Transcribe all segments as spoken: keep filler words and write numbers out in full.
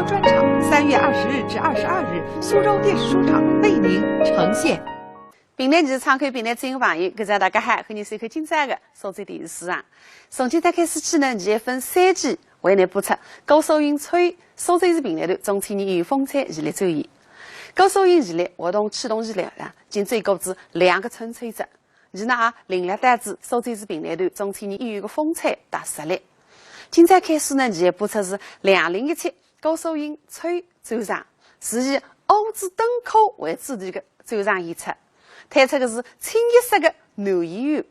专场，三月二十日至二十二日，苏州电视书场为您呈现。评弹艺术窗口，评弹之音朋友，各位大家好，欢迎收看今朝的苏州电视书场。从今朝开始起呢，艺术分三季为您播出。高素云吹苏州市评弹团中青年演员风采系列专题。高素云系列活动启动以来啊，已经走过仔两个春秋哉。 伊呢也领略到仔苏州市评弹团中青年演员个风采搭实力。今朝开始呢，伊个播出是两零一七高素云吹专场，是以《五子登科》为主题个专场演出，推出个是清一色个男演员。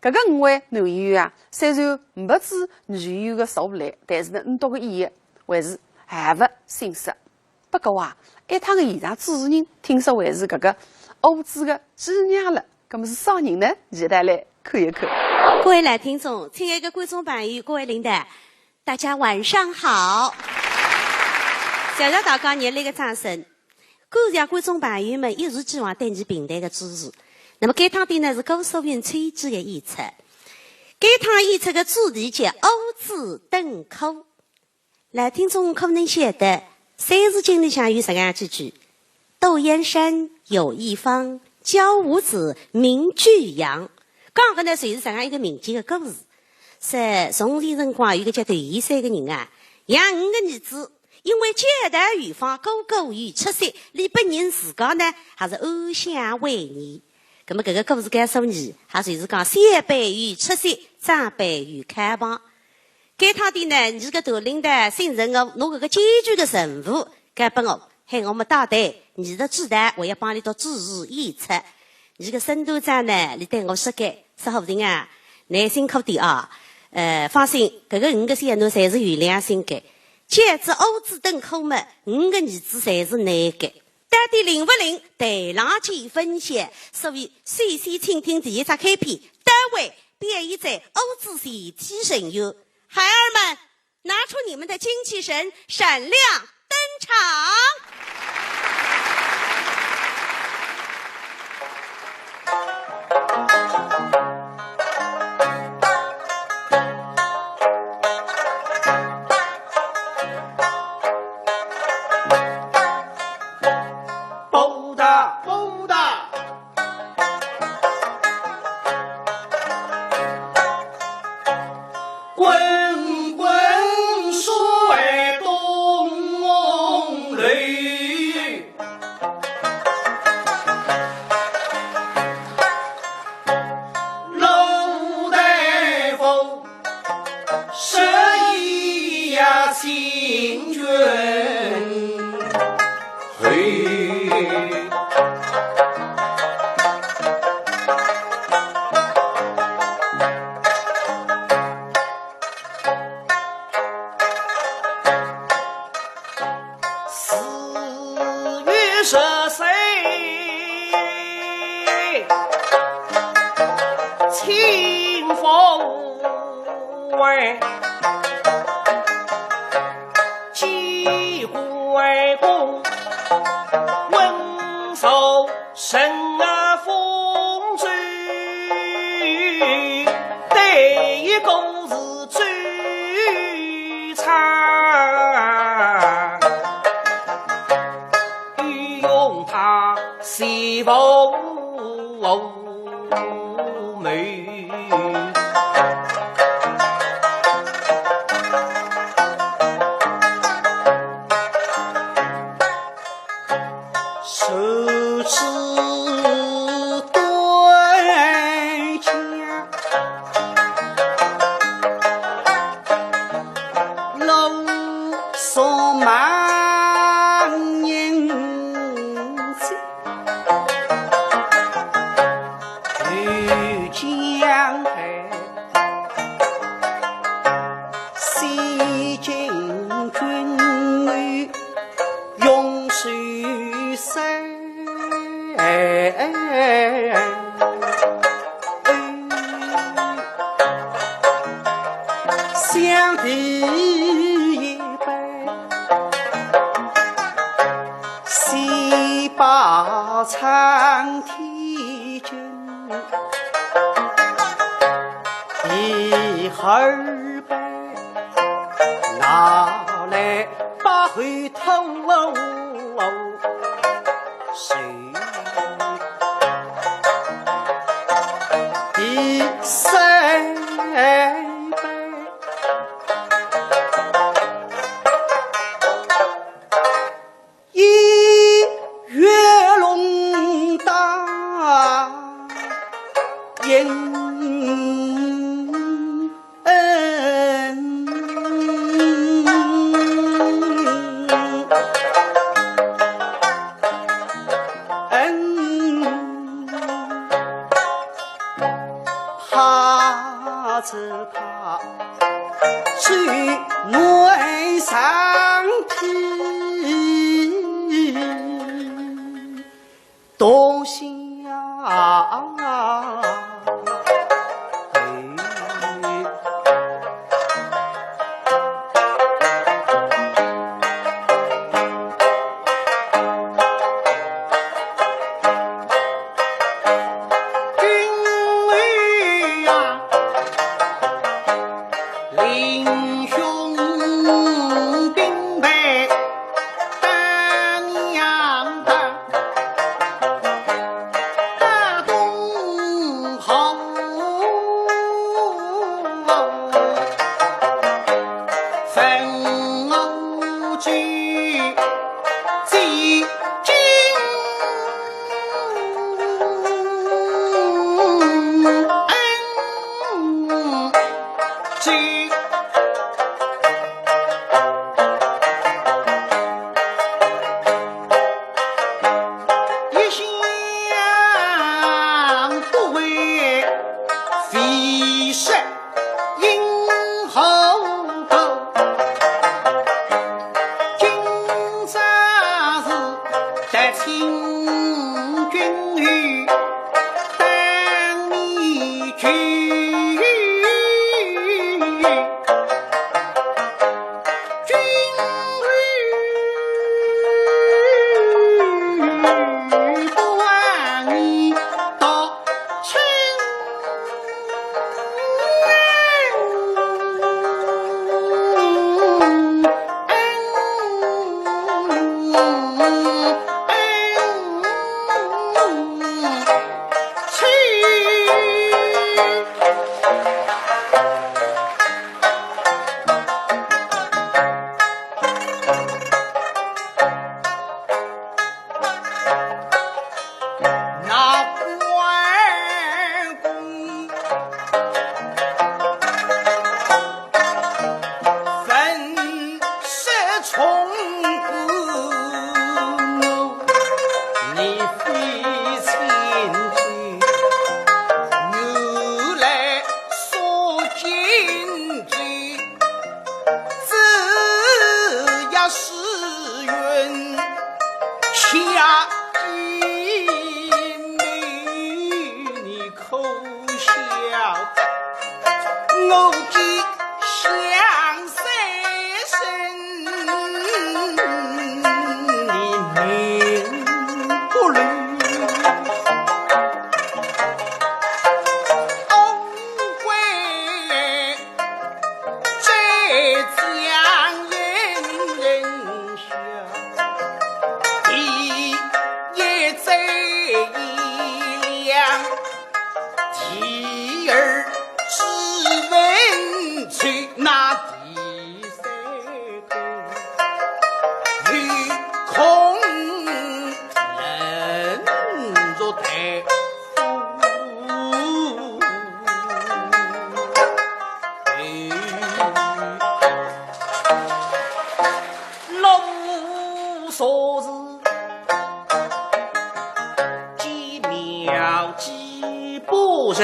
搿个五位男演员啊，虽然呒没仔女演员个熟练，但是呢，五个演员还是毫勿逊色。 不过啊，一趟个现场主持人听说还是搿个五子个主持人了，葛末是啥人呢？一道来看一看。各位老听众，亲爱的观众朋友，各位领导，大家晚上好。谢谢大家热烈的掌声，感谢观众朋友们一如既往对艺术评弹个支持。那么该趟个呢是高素云吹个演出，该趟演出个主题叫《五子登科》。 老听众可能晓得，三字经里向有实梗几句：“窦燕山有一方，教五子名俱扬。”讲个呢，就是实梗一个民间个故事。是从前辰光有个叫窦燕山个人啊，养五个儿子，因为教导有方，个个有出息，俚本人自家呢，还是安享晚年。葛末搿个故事告诉伲，也就是讲，小辈有出息，长辈有靠旁。 该趟个呢，伲个团领导姓陈个，拿搿个艰巨个任务交拨我，喊我末带队，伲个指导，我要帮俚笃主持演出。伲个沈团长呢，俚对我说个，说：“好人啊，倷辛苦点啊。呃，放心，搿个五个小囡侪是有良心个，教仔五子登科末，五个儿子侪是倷个。到底灵勿灵，台浪见分晓。所以，首先请听第一只开篇，待会表演者五子全体成员。 孩儿们，拿出你们的精气神，闪亮登场。” 滚滚水东流，老大夫 谁呀请君？嘿。 四月十三，清风哎，几回过，温柔 人啊风吹，对一个是最长。欲用他西风眉。 如此短讲，路上忙人。 欲将来西进军用水塞。 想第一杯，西北苍天君，第二杯，拿来回头谁？第三杯，一月龙大宴。 怕只怕是难上天。 多谢。君呀，林兄兵败当阳。 大东侯分我去祭君恩。 一向不为肥食饮厚酒，今朝是得请君后当面求。 君后不忘你到春。 那关公 粉饰重扮，你非亲戚，原来说今朝，只要是云下地面，你 可笑，我的香山神，你命不留。哦，归在江阴人 下，第一再一两，第二只问去，那第三个有空能做大夫。 老夫昨日见妙计不成，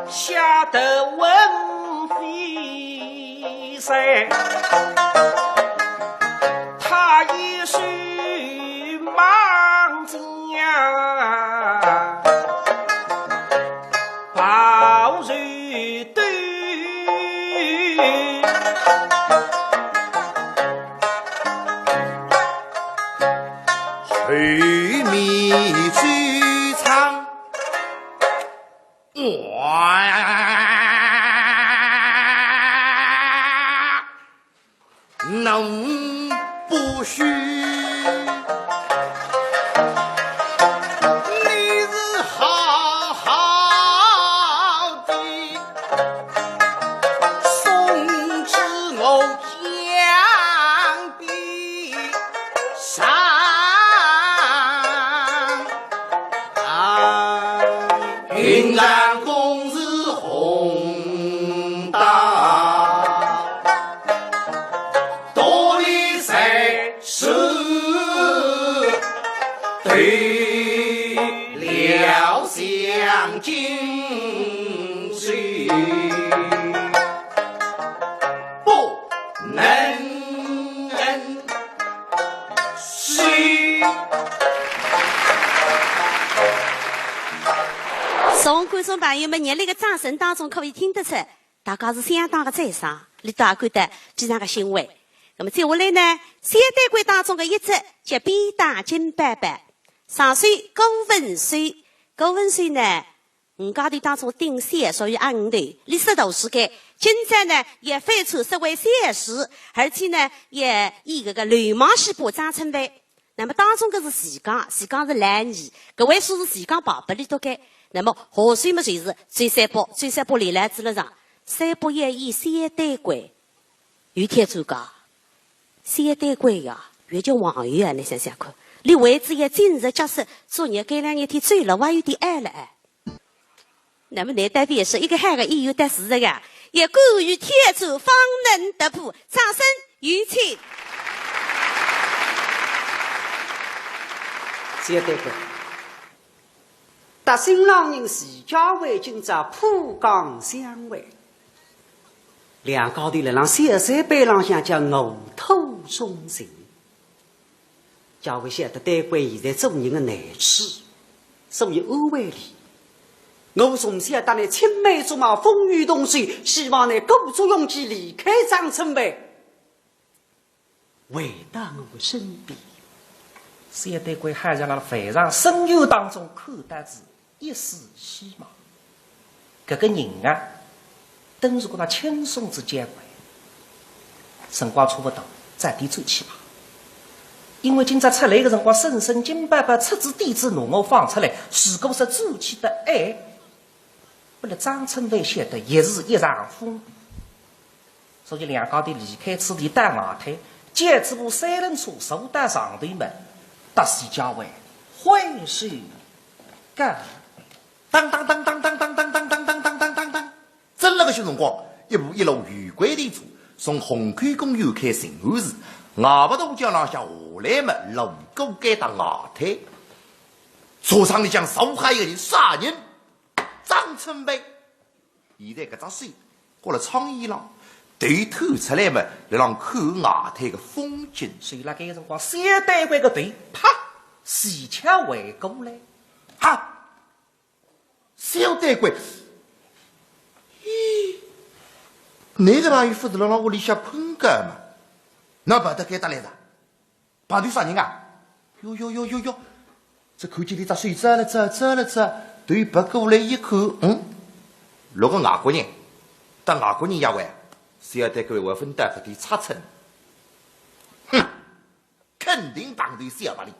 吓得魂飞散，他一手忙将 报仇的，后面追唱。哇！嗯，不许。你是好好的，送至我江边上。云南公事宏大，道理在手，对了相敬之，不能 是。从观众朋友们热烈的掌声当中可以听得出，大家是相当的赞赏，伊拉也感到非常的欣慰。那么接下来呢，小单元当中的一只叫《便当金宝宝》，上手顾文秀，顾文秀呢， 五家头当中顶小，属于阿五头，伊是大师个。今朝呢，也翻出身为小师，而且呢，也以搿个流氓戏把张春帆。那么当中搿是徐刚，徐刚是烂泥，搿位说是徐刚跑拨伊笃个。那么下手么就是周三宝，周三宝连来子了上，三宝要演小单元，有挑战个。小单元呀，越剧皇后啊，侬想想看，伊为仔要进入角色，昨日搿两日天走路还有点矮了哎。 那么难得便是一个好个演员得势个，也敢于挑战方能突破，掌声有请。小单元，搭新郎人徐家汇今朝浦江相会，两家头辣浪小三杯浪向叫互吐衷情。 家汇晓得单元现在做人的难处，所以安慰伊。我从小搭侬青梅竹马，风雨同舟，希望侬鼓足勇气离开张春帆，回到我身边。小单元好像辣非常深渊当中看到仔 一丝希望。搿个人啊，等于是觉得轻松之交关。辰光差勿多，早点转去吧。因为今朝出来个辰光，声声金宝宝出仔点子拿我放出来，如果是转去得晚，拨勒张春帆晓得也是一场风。 所以两家头离开此地到外滩，叫仔部三轮车坐到上头么，搭徐家汇挥手告。当当当当当当当当当当当当当当，正辣搿歇辰光，一部一路有关的车从虹口公园开静安寺，外白渡桥浪向下来么，路过该搭外滩。车窗里向坐好一个人，啥人？张春帆。 现在搿只手搁辣窗沿浪，头探出来么，辣浪看外滩个风景。所以辣该个辰光，小单元个头啪，齐巧回过来。哈，小单元，咦，侬搿朋友勿是辣辣屋里向困觉嘛？哪跑到该搭来哉？ 碰头啥人啊？哟哟哟哟哟，只看见伊只手招了招，招了招，头别过来一看，嗯，六个外国人，搭外国人约会，小单元还勿晓得搿点尺寸。哼，肯定碰头小白脸。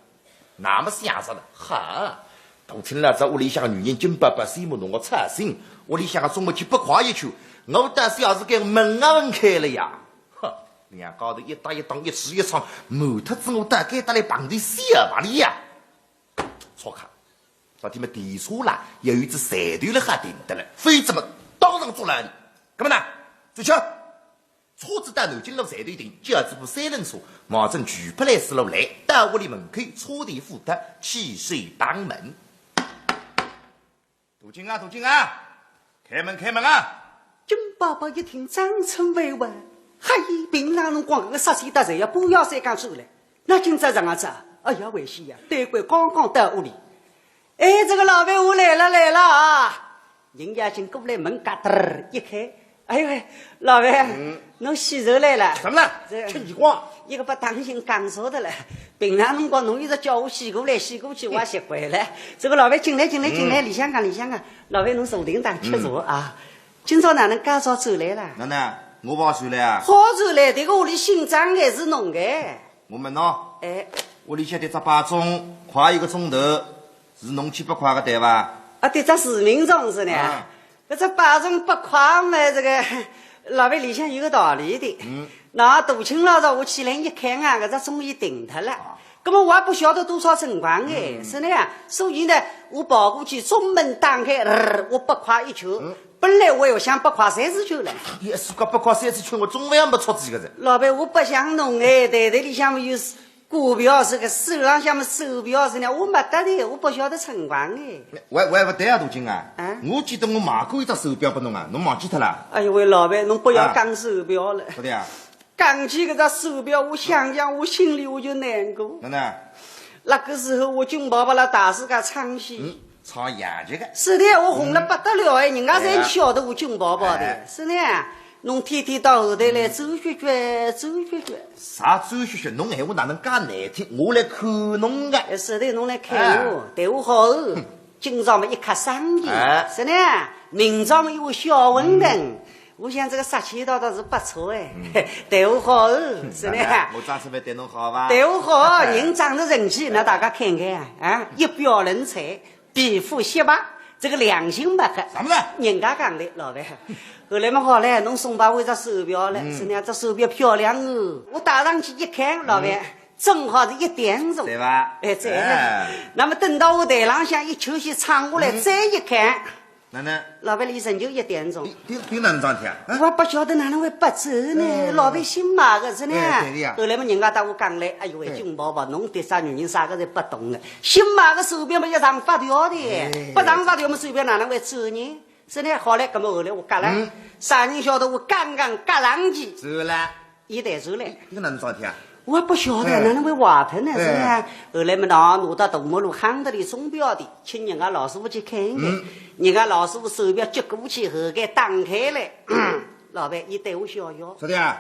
那么想着了，哈，大清老早屋里向个女人金宝宝死么拿我吵醒，屋里向个总么去八块一去，我到小是该门也门开了呀。 哼，两家头一搭一档，一支一唱，瞒脱仔我到该搭来碰头小白脸呀。错开，昨天么电车啦，也有一只站头了还停得了，否则么当场捉牢的。搿么呢，走起。车子到南京路站头停，叫仔部三轮车，望准巨派来斯路来，到屋里门口，车钿付脱，起手打门。 大金啊，大金啊，开门，开门啊！金宝宝一听张春帆话，嗨，平常辰光搿个煞气大，侪要半夜三更出来，那今朝哪亨子啊？哎呀，危险呀！单元刚刚到屋里，哎，这个老板，我来了，来了啊！人家已经过来，门嘎噔儿一开， 哎呦喂，老板，嗯。侬洗手来了？怎么了？这吃耳光？一个不当心讲错的了。平常辰光侬一直叫我洗过来洗过去，我也习惯了。这个老板，进来，进来，进来，嗯。里向讲，里向讲。老板，侬坐定当，吃茶啊。嗯。今朝哪能介早转来了？哪能？我跑出来啊？跑出来，迭个屋里姓张个是侬个。我问侬，哎。屋里向迭只摆钟，快一个钟头，是侬去拨快个对伐？啊，迭只市民钟是呢？啊。搿只摆钟拨快嘛，搿个老板里向有个道理的。嗯。那大清老早我起来一看啊，搿只钟已停脱了。啊。葛末我也勿晓得多少辰光哎，嗯。是那样。所以呢，我跑过去，钟门打开，呃，我拨快一圈。嗯。 本来我要想拨快三四圈了。也是个拨快三四圈，我总归也没出几个人。老板，我勿像侬哎，袋袋里向么有股票是个，手浪向么手表是呢，我没得的，我勿晓得辰光哎。我我也勿对啊，大金啊。啊？我记得我买过一只手表拨侬啊，侬忘记脱了？哎呦喂，老板，侬勿要讲手表了。啊。勿对啊？讲起搿只手表，我想想，我心里我就难过。哪能？那个时候我军宝宝辣大世界唱戏。嗯。 唱洋剧个。是的，我红了不得了哎，人家侪晓得我军宝宝的。哎。是呢，侬天天到后台来走学学，走学学。啥走学学？侬闲话哪能介难听？我来看侬个。哎，是的，侬来看我，哎。对我好哦。哼。今朝么一刻生意，哎。是呢，明朝么一碗小馄饨。嗯。我想这个杀气道道是不错哎，嗯。对我好哦，是呢。我装出来对侬好伐？对我好，哎。人长得人气，那大家看看啊，啊，一表人才。 皮肤雪白，这个良心白黑。啥么事？人家讲的，老板。后来么好嘞，侬送拨我一只手表了，嗯。是呢，这手表漂亮哦。我戴上去一看，老板，嗯。正好是一点钟。对吧？哎，对。哎。那么等到我台浪向一休息唱下来，嗯。再一看，哪能？老板，里程就一点钟。你，你，你哪能桩事体啊？啊？我勿晓得哪能会拨走呢，哎。老板新买的是呢。哎，对的呀。后来么人家搭我讲嘞，哎呦喂，对。军宝宝，侬迭只女人啥个侪勿懂的。 新买个手表么要上发条的，哎。勿上发条么手表哪能会走呢？是呢，好嘞，葛么后来我讲了，嗯。啥人晓得我刚刚夹上去，走了。一台走了。这个哪能桩事体啊？我也勿晓得，哎。哪能会坏脱呢？哎。是呢，后来么呢，拿到大马路巷子里钟表店，请人家老师傅去看一看。嗯。人家老师傅手表接过去，后盖打开来，老板，伊对我笑笑。啥的啊？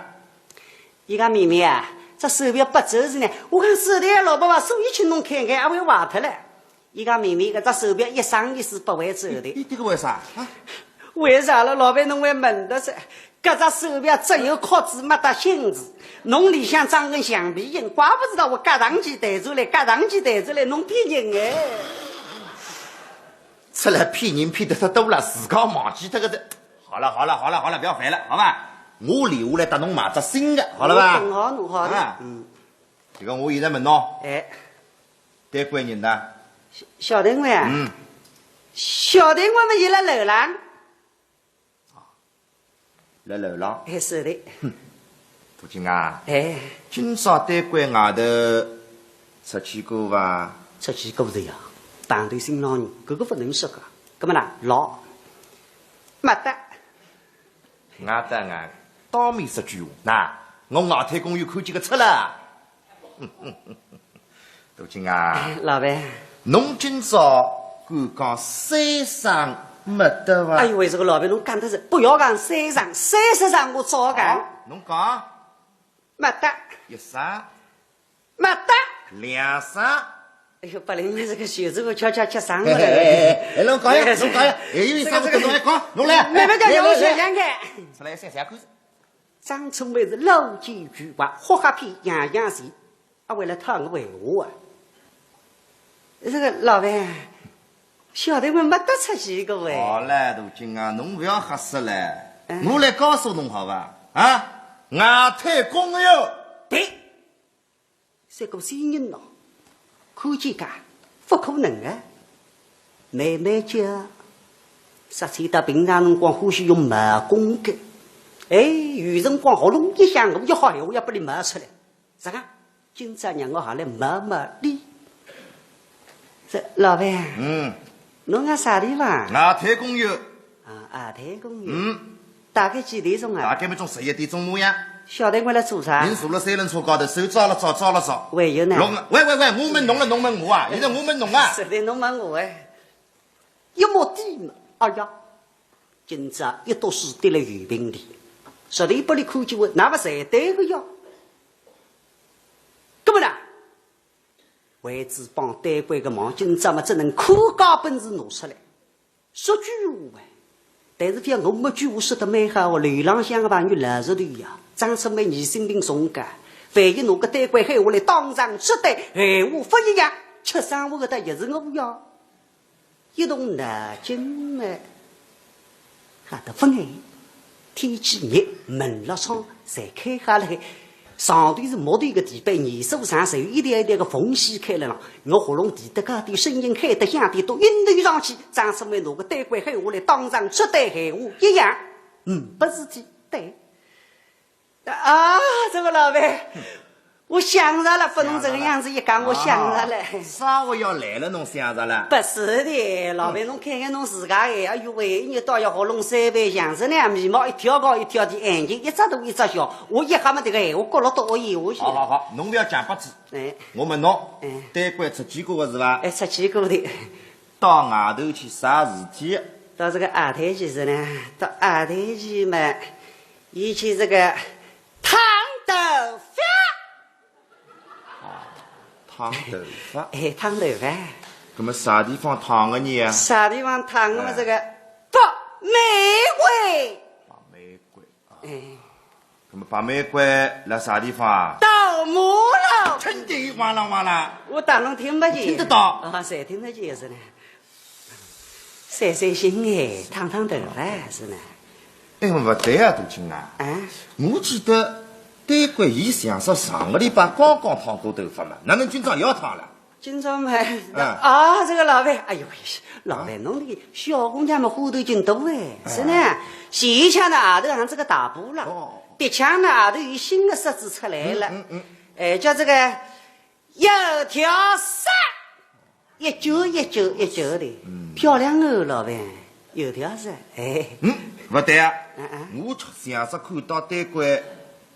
伊讲妹妹啊，这手表拨走是呢，我讲是的，老板啊，所以请侬看看，阿会坏脱了。伊讲妹妹，搿只手表一生一世勿会走的。你，你这个为啥啊？为啥了？老板侬还问得着？搿只手表只有壳子没得芯子，侬里向装根橡皮筋，怪不得我夹上去弹出来，夹上去弹出来，侬骗人哎！出来骗人骗得太多了，自家忘记脱个的。 好了，好了，好了，好了，不要烦了，好吧？我留下来搭侬买只新的，好了吧？我等好侬好的。啊。嗯。这个我现在问侬，哎。单官人呢？小，小单官啊？嗯。小单官嘛，伊辣楼浪。辣楼浪？哎，是的。哼，大金啊，哎。今朝单官外头出去过伐？出去过的呀，碰头新郎人，搿个勿能说个。葛么呢，老 没得。我搭我当面说句话，那我外滩公园看见个出了。大金啊，哎，老板。侬今朝敢讲三声没得伐？哎呦喂，这个老板，侬讲得是，不要讲三声，三十声我照讲。哦，侬讲。没得。一声。 没得。两声。哎呦，拨人家这个袖子我悄悄吃伤过来了。哎，哎，哎，哎，侬讲呀，哎，侬讲呀，哎，有一声我跟侬一讲，侬来，慢慢讲，哎，让我想想看。来，来，来。出来想想看。张春梅是老奸巨猾，豁瞎骗洋洋钱，啊，为了讨我闲话啊。这个老板，小的我没得出去过哎。好了，大金啊，侬不要瞎说了。嗯。我来告诉侬好吧？啊，外滩公园。对。 三个仙人喏，看见个，不可能啊。慢慢叫，说起到平常辰光欢喜用冒功个，哎，有辰光喉咙一响，我一好闲话要拨伊冒出来。啥个？今朝让我好来冒冒你。这老板，嗯。侬讲啥地方？外滩公园。啊，外滩公园。嗯。 大概几点钟啊？大概么种十一点钟么样。小的我来做啥？人坐了三轮车高头，手抓了抓，抓了抓。还有呢？弄啊，喂，喂，喂，我问侬了，侬问我啊？现在我问侬啊？是的，侬问我哎。一摸底嘛，哎呀，今朝一笃水跌了油瓶里，实在拨伊看见我，那么才对个呀。搿么呢？为仔帮单官个忙，今朝么只能看家本事拿出来。说句话哎，但是偏我末句话说得蛮好哦，楼浪向个朋友老实头呀，张春梅疑心病重个，万一拿个丹桂喊下来当场出对，闲话勿一样，吃生活个搭也是我呀。一动脑筋嘛，吓得勿碍。天气热，门落窗侪开好了，上头是木头个地板，泥沙上侪有一条一条个缝隙开了了。我喉咙提得高点，声音喊得响点，到音头上去，张春梅拿个丹桂喊下来当场出对，闲话一样，嗯，勿是体，对。 啊，这个老板，我想着了，勿能这个样子一讲，我想着了。啥话要来了，侬想着了？不是的，老板，侬看看侬自家哎，哎呦喂，一日到夜喉咙三杯响，是呢，眉毛一条高一条低，眼睛一只大一只小，我一下嘛这个闲话，过了多一下去。好好好，侬勿要讲八字。哎。我问侬，哎。丹桂出去过个是伐？哎，出去过的。 到外头去啥事体？到这个外头去是呢，到外头去嘛，伊去这个烫头发。啊，烫头发。哎，烫头发。那么啥地方烫个呢？啥地方烫个嘛？哎。这个北玫瑰。北玫瑰。 哎。那么白玫瑰辣啥地方啊？到马路。听得哇啦哇啦。我当然听不见。听得到。啊，谁听得见是呢？散散心哎，烫烫头发是呢？哎，勿对啊，杜青啊。哎？我记得丹桂伊像是上个礼拜刚刚烫过头发嘛，哪能今朝又要烫了？ 今朝嘛，嗯。啊，这个老板，哎呦喂，老板，侬那个小姑娘嘛花头劲多哎，是呢。前一枪呢，外头还是个大布了，哦。第一枪呢，外头有新的色子出来了。嗯，嗯，嗯。哎，叫这个油条衫，一卷一卷一卷的，嗯。漂亮哦，老板，油条衫，哎。嗯，勿对啊，嗯，嗯。我想着看到丹桂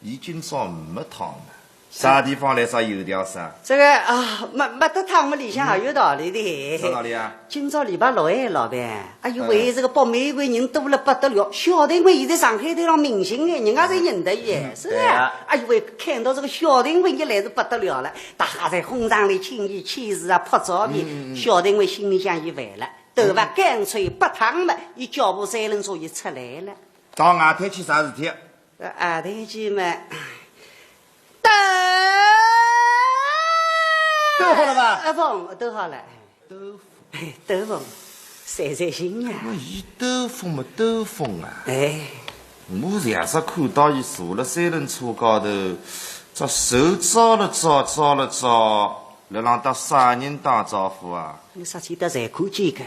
伊今朝没烫呢，啥地方来只油条衫？这个啊，没，没得烫，我里向还有道理的。啥道理啊？今朝礼拜六哎，老板，哎呦喂，哎。这个北玫瑰人多了不得了，小丹桂现在上海滩上明星哎，人家侪认得伊哎，嗯，是的。对啊。哎呦喂，看到这个小丹桂一来是不得了了，大家侪哄堂里请伊签字啊，拍照片，嗯，嗯，嗯。小丹桂心里向一烦了，头发干脆不烫了，伊脚步三轮车也出来了。到外头去啥事体？ 呃，外头去嘛，兜，兜好了吧？呃，不，兜好了。兜风。哎，兜风，散散心呀。那伊兜风嘛，兜风啊。哎。我像是看到伊坐了三轮车高头，只手招了招，招了招，辣浪搭啥人打招呼啊？ 你啥体搭侪看见个。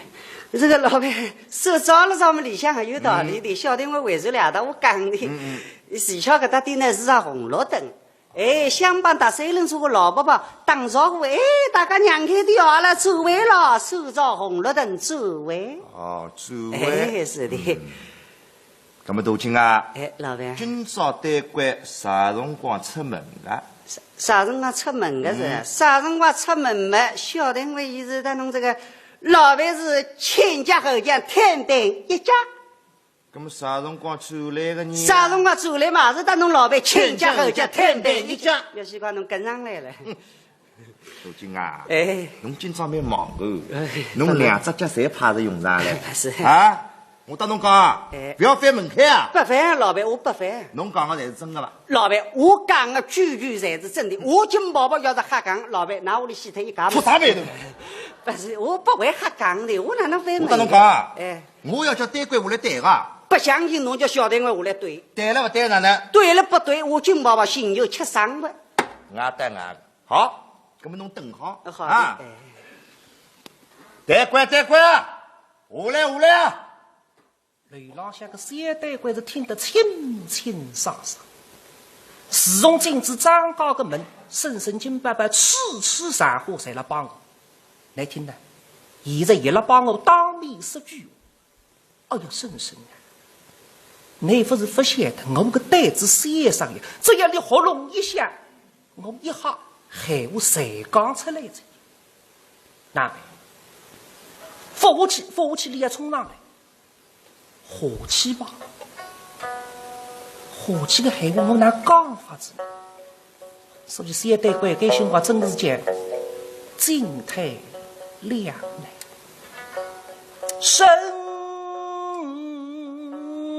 这个老板，手招了招嘛，里向还有道理的，嗯。小丹桂为啥来搭我讲的。嗯，嗯。前巧搿搭店呢是只红绿灯。哎，想帮搭三轮车个老伯伯打招呼，哎，大家让开点啊，来转弯了，手招红绿灯转弯。哦，转弯。哎，是的。嗯。 那么杜青啊，哎，老板。今朝丹桂啥辰光出门个？啥，啥辰光出门个是？嗯。啥辰光出门嘛，小丹桂伊是搭侬这个老板是前脚后脚，坦白一脚。那么啥辰光转来个呢？啥辰光转来嘛，是搭侬老板前脚后脚，坦白一脚。要死快，侬跟上来了。 杜青啊，哎。侬今朝蛮忙个，哎，侬两只脚侪派着用场嘞。是。啊，我搭侬讲啊，哎。勿要翻门槛啊。不翻，老板，我不翻。侬讲个侪是真个伐？老板，我讲个句句侪是真的。我金宝宝要是瞎讲，老板，拿屋里死脱一家门。出啥霉头？不是，我不会瞎讲的，我哪能翻门槛？我搭侬讲啊，哎。我要叫丹桂下来对个。不相信侬叫小丹桂下来对。对了勿对哪能？对了不对，我金宝宝心就吃伤了。我搭侬讲。 好，搿么侬等好，好的，啊。哎。丹桂，丹桂，下来，下来啊！楼浪向个小丹桂是听得清清爽爽。自从进仔张家个门，婶婶金宝宝处处传话侪辣帮我。来听呢，现在也辣帮我当面说句话。 哎呀，婶婶啊，你勿是勿晓得，我个胆子小生呀，只要你喉咙一响，我一吓，闲话侪讲出来哉。哪能？勿下去，勿下去，你要冲上来。下去吧。下去个闲话我哪讲法子？ 所以小丹桂搿辰光真个是叫进退两难。生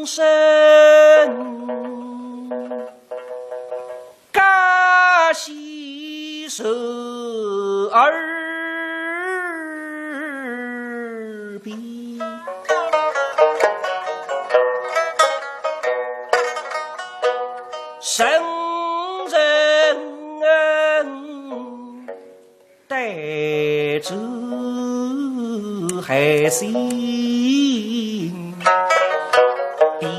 声，皆悉受耳边。声声 弹珠海心边。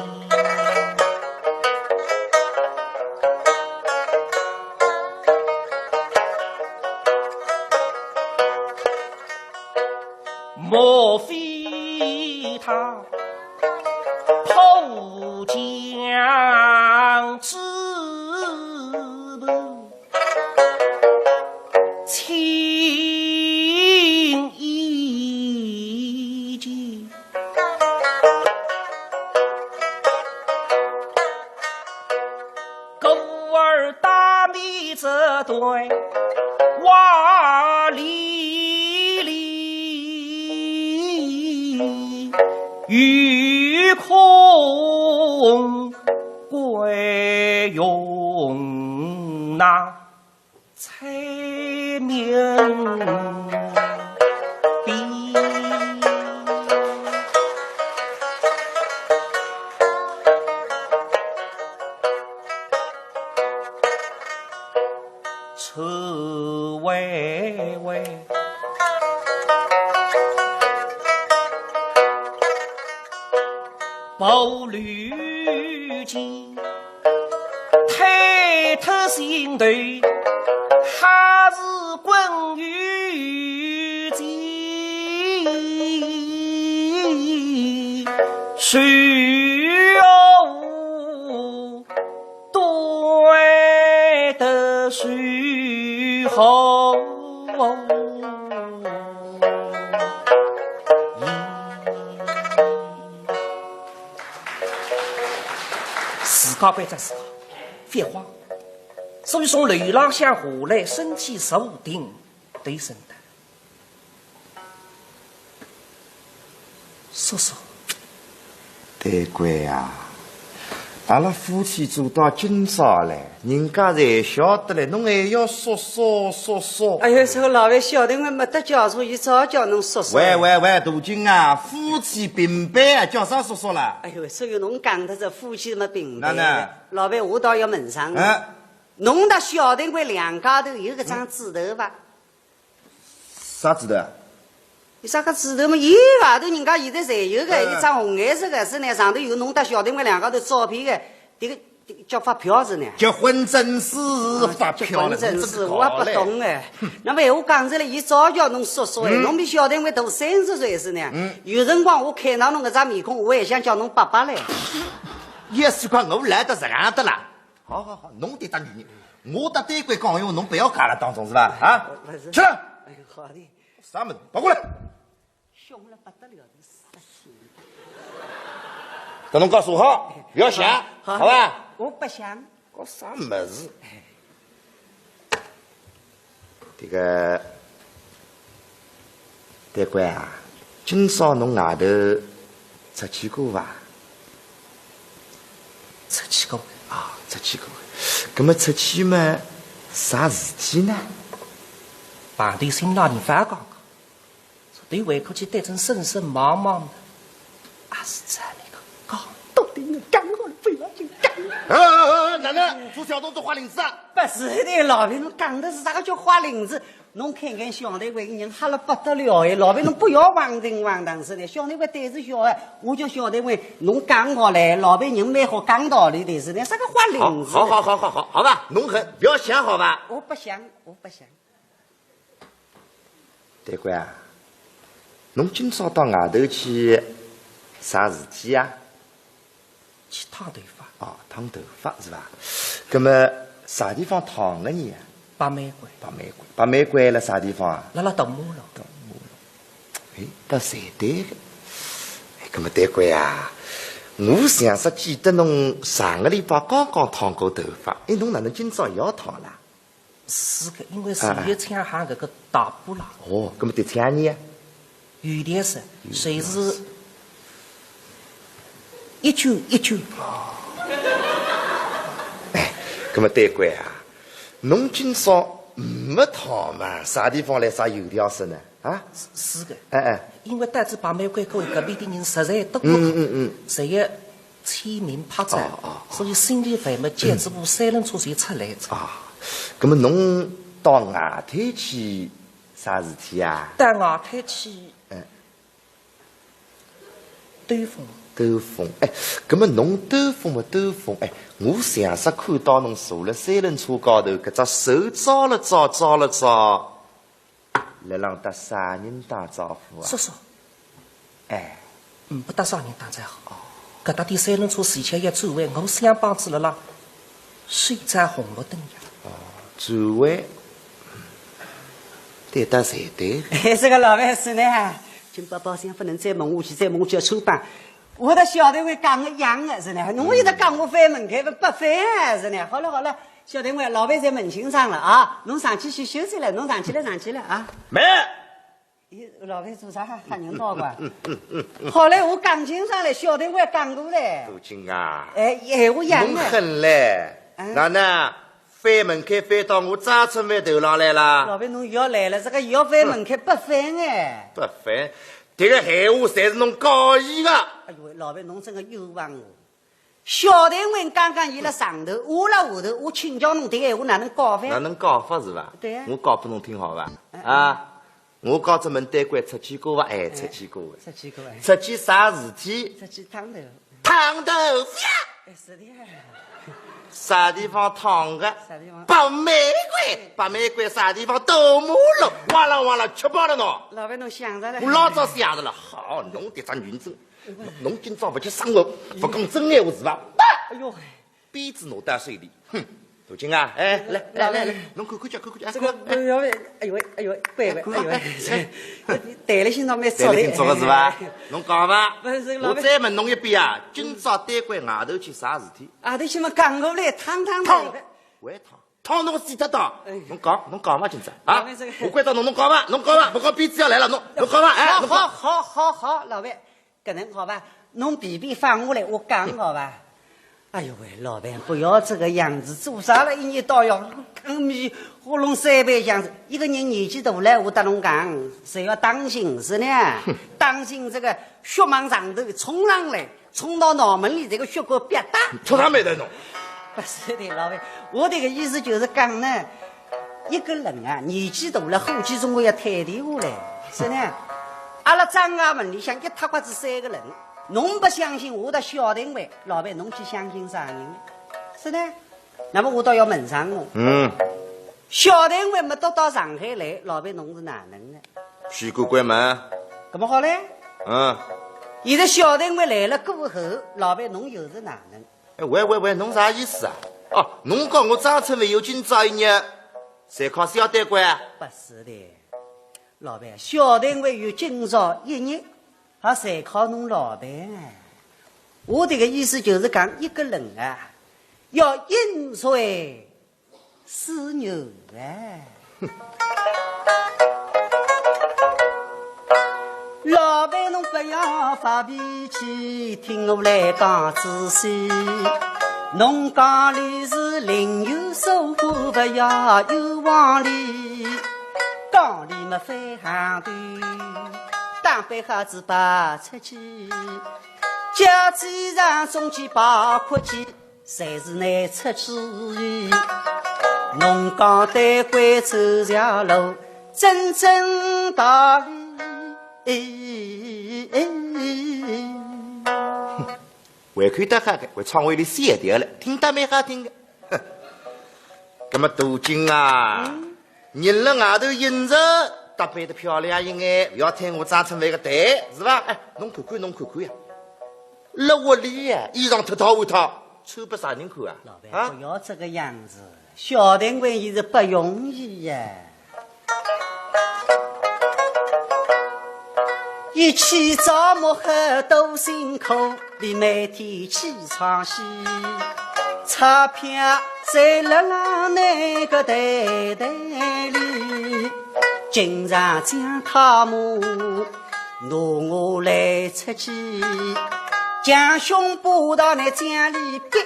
莫非他破墙之门？ 轻易见。故而大面这段话连连，有空 归云那猜谜边。愁寐寐。 步履间，抬头寻头，还是滚雨间，谁又 断得水好。自家关照自家，覅慌。所以从楼浪向下来，身体坐定，对声道： 叔叔。对哉呀，阿拉夫妻做到今朝了，人家侪晓得了，侬还要叔叔叔叔？哎哟，这个老板晓得我没得家属，一早叫侬叔叔。喂喂喂，大金啊，夫妻平辈啊，叫啥叔叔啦？哎哟，所以侬讲的这夫妻么平辈。哪能？老板，我倒要问上侬，嗯。侬搭小丁官两家头有搿张纸头伐？ 啥纸头啊？有啥个纸头嘛？伊外头人家现在侪有个，嗯。一张红颜色个，是呢，上头有侬搭小丁官两家头照片个，迭个，迭个叫发票是呢？结婚证书发票了，啊，结婚证书，侬这个搞嘞。我也不懂哎。那么闲话讲出来，伊早叫侬叔叔哎，嗯。侬比小丁官大三十岁是呢？嗯。有辰光我看到侬搿张面孔，我还想叫侬爸爸嘞。也是怪我来得实梗的啦。 好好好，侬对搭女人，我搭对官讲闲话，侬不要夹了当中是吧？啊，不是。去了。哎，好的。啥么子？跑过来。凶了不得了，这个杀气。等侬告诉我好，不要响，好，好吧？我不响。搞啥么子？ 这个，对官啊，今朝侬外头出去过伐？出去过。啊，出去过。葛么出去嘛，啥事体呢？碰头新郎人勿讲讲。 对外头去对准森森望望，阿是这里个讲道理，侬讲我不要紧讲。呃，呃，呃，哪能？做小动作花翎子啊？不是的，老板，侬讲的是啥个叫花翎子？侬看看小丁官人吓了不得了哎，老板，侬不要妄定妄当是的，小丁官胆子小哎，我叫小丁官，侬讲我嘞，老板人蛮好讲道理的是的，啥个花翎子？好，好，好，好，好，好吧，侬很，不要想好吧？我不想，我不想。 对官啊，侬今朝到外头去啥事体啊？去烫头发。哦，烫头发是吧？葛么啥地方烫个呢？北玫瑰。北玫瑰，北玫瑰辣啥地方啊？辣辣大马路。大马路。哎，倒是对个。哎，葛么对官啊，我像是记得侬上个礼拜刚刚烫过头发，哎，侬哪能今朝也要烫啦？ 是个，因为是有抢行搿个大波浪。哦，搿么得抢呢？有点是，有点是。一九一九。哎，搿么丹桂啊，侬今朝没烫嘛？啥地方来啥油条色呢？啊？是，是个。哎，哎。因为到仔白玫瑰过后，隔壁的人实在多，嗯，嗯，嗯。侪要签名拍照，哦，哦，哦。所以心里烦么，叫仔部三轮车就出来哉。啊，搿么侬到外滩去啥事体啊？到外滩去，嗯。兜风。兜风，哎，搿么侬兜风么兜风，哎，我像煞看到侬坐辣三轮车高头，搿只手抓了抓，抓了抓， 辣浪搭啥人打招呼啊？叔叔。哎。嗯，勿搭啥人打招呼。搿搭点三轮车前腔要转弯，我想帮仔辣浪，手掌红绿灯呀。哦，转弯。对得侪对。哎，这个老板是呢，金宝宝想不能再问下去，再问下去要穿帮。我搭小单位讲个一样个是呢，侬现在讲我翻门槛勿翻啊是呢。好了好了， 小单位，老板侪问清爽了啊，侬上去去休息了，侬上去了，上去了啊。慢。咦，老板做啥喊人到个？好嘞，我讲清爽了，小单位讲过嘞。杜金啊，哎，闲话一样嘞。侬狠嘞，嗯。哪能翻门槛翻到我张春梅头浪来啦？老板，侬又要来了，这个又要翻门槛，勿翻哎。勿翻，迭个闲话侪是侬讲个。哎呦喂，老板，侬真个冤枉我。 小单位刚刚伊辣上头，我辣下头，我请教侬迭个闲话哪能讲法？哪能讲法是伐？对呀。我讲拨侬听好伐？嗯，嗯。啊，我讲只门丹桂出去过伐？哎，嗯，出去过个。出去过哎。出去啥事体？出去烫头。烫头发。哎，是的。啥地方烫个？啥地方？白玫瑰，白玫瑰啥地方？斗马路，哇啦哇啦，吃饱了喏。老板，侬想着了。我老早想着了，好，侬迭只女人真 侬今朝勿去生活，勿讲真闲话是伐？哎呦，鞭子拿到手里，哼，杜金啊，哎，来来来来，侬看看叫，看看叫，这个，哎呦喂，哎呦喂，哎呦喂，乖乖，哎呦喂，哎，对了，今朝蛮早的，对了，今朝个是伐？侬讲伐？不是，老板，我再问侬一遍啊，今朝丹桂外头去啥事体？外头去嘛，讲过来，烫烫烫，还烫。 烫侬个死搭档，哎。侬讲，侬讲伐今朝啊？我关照侬，侬讲伐？侬讲伐？勿讲鞭子要来了，侬，侬讲伐？哎，好，侬讲。好，好，好，好，老板，搿能好伐？侬皮鞭放下来，我讲好伐？哎呦喂，老板，不要这个样子，做啥了一年到夜，跟米喉咙塞白样子。一个人年纪大了，我搭侬讲，侪要当心，是呢，当心这个血往上头冲上来。 冲到脑门里，这个血管别大。出啥没得侬？不是的，老板，我这个意思就是讲呢，一个人啊，年纪大了，火气总归要退掉下来，是呢。阿拉张家门里向一塌刮子三个人，侬不相信，我搭小单位，老板，侬去相信啥人？是呢。那么我倒要问上侬，嗯。小单位没到到上海来，老板侬是哪能的？许官关门。搿么好嘞？嗯。现在小单位来了过后，老板侬又是哪能？ 哎，喂喂喂，侬啥意思啊？哦，侬讲我张春梅有今朝一日，全靠小单桂啊？不是的，老板，小单桂有今朝一日，还全靠侬老板啊。我这个意思就是讲，一个人啊，要饮水 思源哎。老板侬不要发脾气，听我来讲仔细。侬讲俚是另有所好，不要冤枉俚。讲俚么翻行头，打扮好仔跑出去，叫几场中去跑哭去。 侪是难出主意。侬讲对关出条路，真正道理。胃口倒好个，胃肠胃里写掉了，听得蛮好听个。那么杜金啊，嗯？ 人辣外头应酬，打扮得漂亮一眼，勿要听我张春梅个谈，是伐？哎，侬看看，侬看看呀，辣屋里呀，衣裳脱脱换脱，穿拨啥人看啊？老板，啊？不要这个样子，小单桂也是不容易呀。一起招募很多辛苦， 俚每天起床先，钞票侪辣辣那个袋袋里，经常将他们拿我来出去，将胸脯到那江里逼，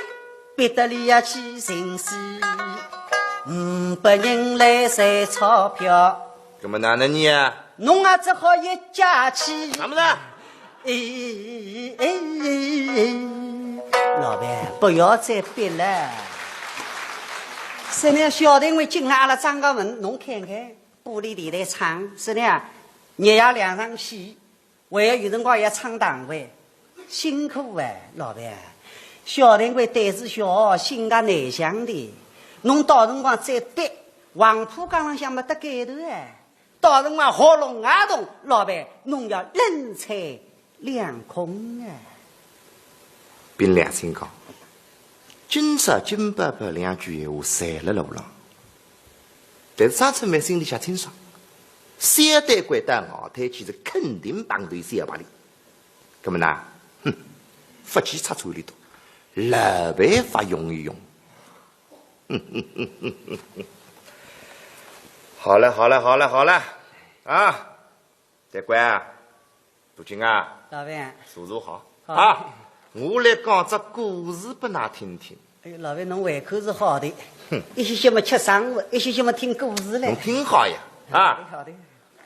逼得里要去寻死，五百人来赚钞票。那么哪能呢？侬啊，只好一家去。怎么了？哎，哎，哎，哎，老板，不要再逼了。现在小单位进来，阿拉张家文，侬看看，布里地带唱，是的啊，日夜两场戏。 还要有辰光要唱堂会，辛苦哎，老板。小单位胆子小，性格内向的，侬到辰光再逼，黄浦江浪向没得街头哎，到辰光喉咙啊痛，老板，侬要冷餐两空哎。凭良心讲，今朝金伯伯两句闲话，侪辣路浪。 但是张春梅心里向清爽，小单位到外滩去是肯定碰头小白脸。那么呢，哼，勿去拆穿伊笃，老办法用一用。好了，好了，好了，好了，啊，大官啊， 杜金啊，老板。坐坐好。好。啊，我来讲只故事拨㑚听听。哎，老板，侬胃口是好的。哼。一歇歇么吃生活，一歇歇么听故事嘞。侬听好呀，啊。好的，好的。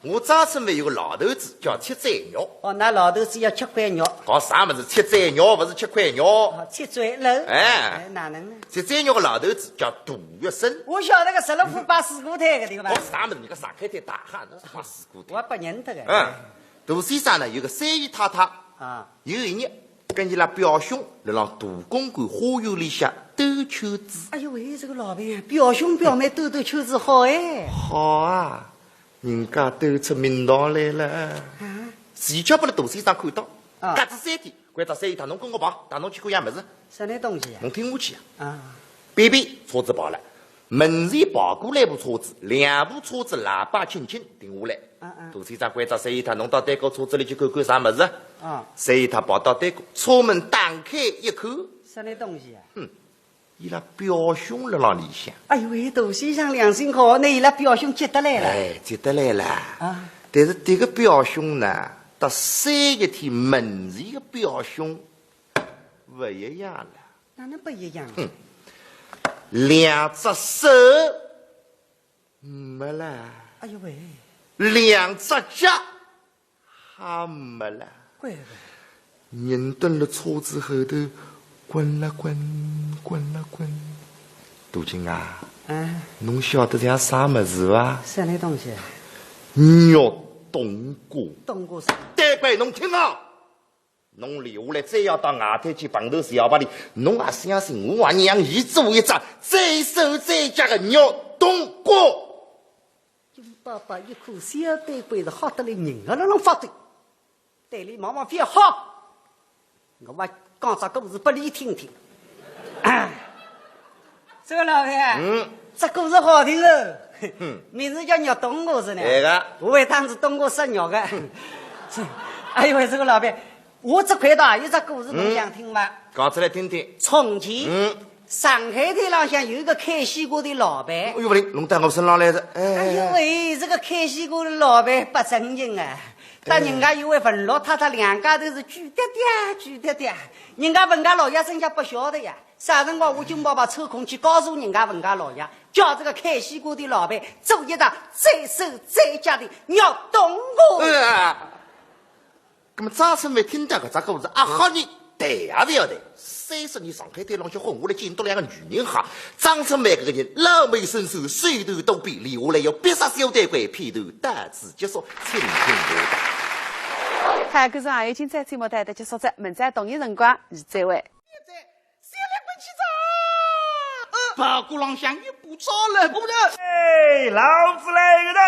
我张春梅有个老头子叫七载肉。哦，㑚老头子要七块肉。搞啥物事？七载肉，勿是七块肉。哦，七载肉。哎。哎，哪能呢？七载肉个老头子叫杜月笙。我晓得个，十六铺摆水果摊个，对伐？搞啥物事？人家上海滩大汉，那是摆水果摊。我还不认得个。嗯。 杜先生呢，有个三姨太太，啊。有一日，跟伊拉表兄辣浪杜公馆花园里向兜圈子。哎呦喂，这个老板呀，表兄表妹兜兜圈子好哎。好啊，人家兜出名堂来了。啊？恰巧拨勒杜先生看到，啊。隔仔三天，关照三姨太，侬跟我跑，带侬去看样物事。啥个东西呀？侬听我去啊。啊。 便便车子跑了，门前跑过来部车子，两部车子喇叭轻轻停下来。嗯嗯。杜先生关照三姨太，侬到对过车子里去看看啥物事。啊。三姨太跑到对过，车门打开一看，啥个东西啊？哼，伊拉表兄辣浪里向。哎呦喂，杜先生良心好，拿伊拉表兄接得来了。哎，接得来了。啊。但是迭个表兄呢，搭三日天门前个表兄勿一样了。 哪能不一样？哼，两只手没了，哎呦喂，两只脚也没了，乖乖。人蹲辣车子后头，滚啦滚，滚啦滚。杜金啊，哎。侬晓得像啥物事伐？啥个东西？肉冬瓜。冬瓜啥？对过，侬听好。 侬留下来，再要到外滩去碰头小白脸，侬也相信我，我娘伊做一只再瘦再结个肉冬瓜。金伯伯一看，小单位是吓得来人也辣浪发抖，对伊望望，覅吓，我还讲只故事拨伊听听。啊，这个老板啊，嗯。这故事好听哦，嗯。名字叫肉冬瓜是呢。对个。我还当是冬瓜塞肉个。哎呦喂，这个老板， 我这块倒有只故事，侬想听伐？讲出来听听。从前，嗯。上海滩浪向有一个开西瓜的老板。哎呦喂，弄到我身上来了。哎，哎呦喂，这个开西瓜的老板不正经啊，搭人家有位文老太太两家头是举爹爹，举爹爹。人家文家老爷身上不晓得呀，啥辰光我金伯伯抽空去告诉人家文家老爷，叫这个开西瓜的老板做一只再瘦再结的肉冬瓜。呃 那么张春梅听到搿只故事，啊，吓人，抬也勿要抬。三十年上海滩浪向混下来，见多两个女人吓。张春梅搿个人老谋深算，手段多变，留下来要逼杀小单位，片段到此结束，请听下档。好，搿是还有精彩节目带大家说再，明朝同一辰光，再会。 现在，现在滚去找。呃，包裹浪向有布招了，布的。哎，老子来个的。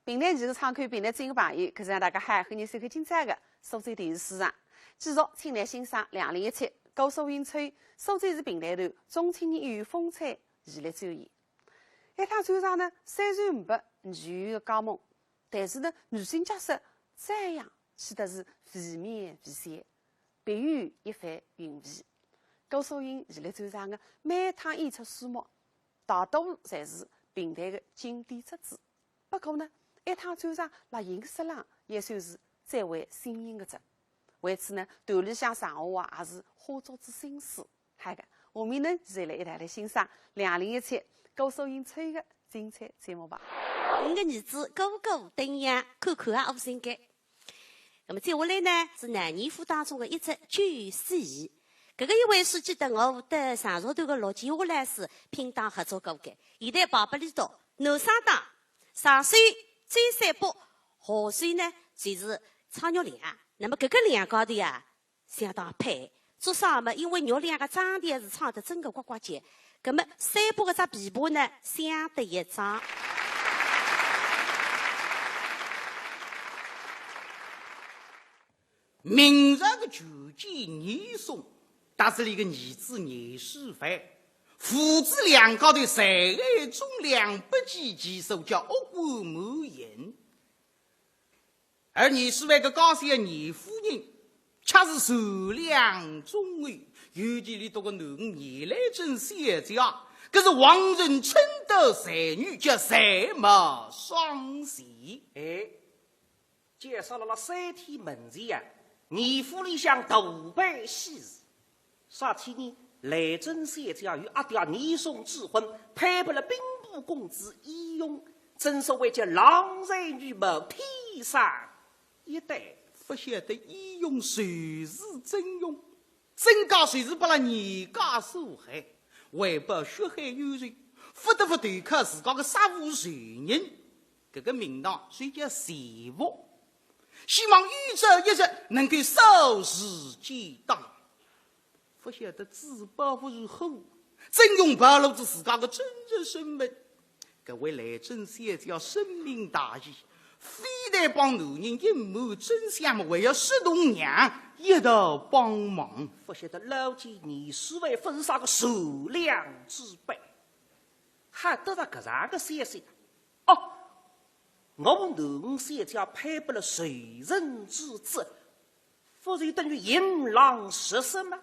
评弹艺术唱口评弹，尊敬朋友，搿是让大家嗨，欢迎收看今朝的苏州电视书场。继续，请来欣赏两零一七高速运车苏州市评弹团中青年艺术风采前来展演。一趟专场呢，虽然没女演员个加盟，但是呢，女性角色照样显得是惟妙惟肖，别有一番韵味。郭素英前来专场个每趟演出书目，大多侪是评弹个经典之作。不过呢，一趟专场辣形式浪也算是再会新颖个哉。为此呢，团里向场下啊也是花足仔心思。好个，下面呢，就来一道来欣赏两零一七郭素英春个精彩节目吧。五个儿子个个登样，看看啊，好心个。那么接下来呢，是男艺员当中的一只救世。搿个一位是记得我搭常熟团个陆建华老师拼档合作过个，现在跑拨俚笃，男生档，上手周三波，下手呢就是蔡玉良。那么搿个两家头呀，相当配。做啥么？因为玉良个张调是唱得真个呱呱叫，葛么三波搿只琵琶呢，响得一张。 明朝个权奸严嵩，搭仔俚个儿子严世蕃，父子两家头侪爱忠良不计其数，叫恶贯满盈。而严世蕃个家小严夫人，却是善良忠厚，尤其俚笃个囡儿严兰贞小姐，搿是皇城称得才女，叫才貌双全。哎， 介绍了了三天门前呀，严府里向大办喜事。啥体呢？兰贞小姐与阿爹严嵩之婚，配拨了兵部公子严荣，正所谓叫郎才女貌，天生一对。勿晓得严荣就是曾荣， 曾家就是拨了严家所害，为报血海冤仇，勿得勿投靠自家个杀父仇人，搿个名堂就叫钱福。希望有朝一日能够手持剑当。勿晓得纸包勿住火，曾荣暴露仔自家个真实身份。 搿位兰贞小姐深明大义，非但帮男人隐瞒真相嘛，还要说动娘一道帮忙。勿晓得老奸严世蕃勿是啥个善良之辈，还得着搿样个消息。哦，我囡小姐配拨了仇人之子，勿就等于引狼入室吗？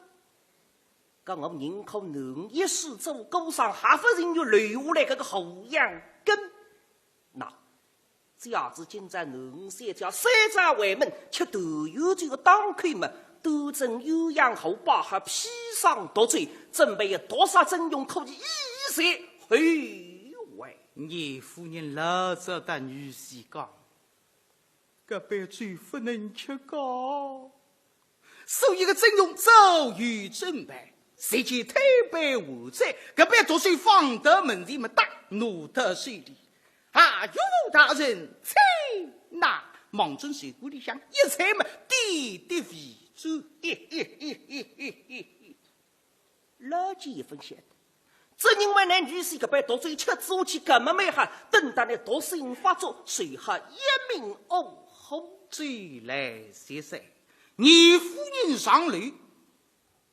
搿我宁可囡一世做孤孀，还勿情愿留下来搿个后阳根。那，假使今朝囡小姐三朝回门，吃团圆酒个当口嘛，端正鸳鸯壶，摆好砒霜毒酒，准备要毒杀曾荣，可以以绝后患。严夫人老早搭女婿讲， 搿杯酒勿能吃个。所以个曾荣早有准备，随即推杯换盏，搿杯毒酒放到门前么，搭拿到手里。啊，岳父大人，请呐！望准酒馆里向一菜么，点滴为主。 老奸勿晓得，只因为拿女婿搿杯毒酒吃仔下去，搿么蛮好，等到伊毒性发作，随后一命呜呼。酒来席散，严夫人上楼，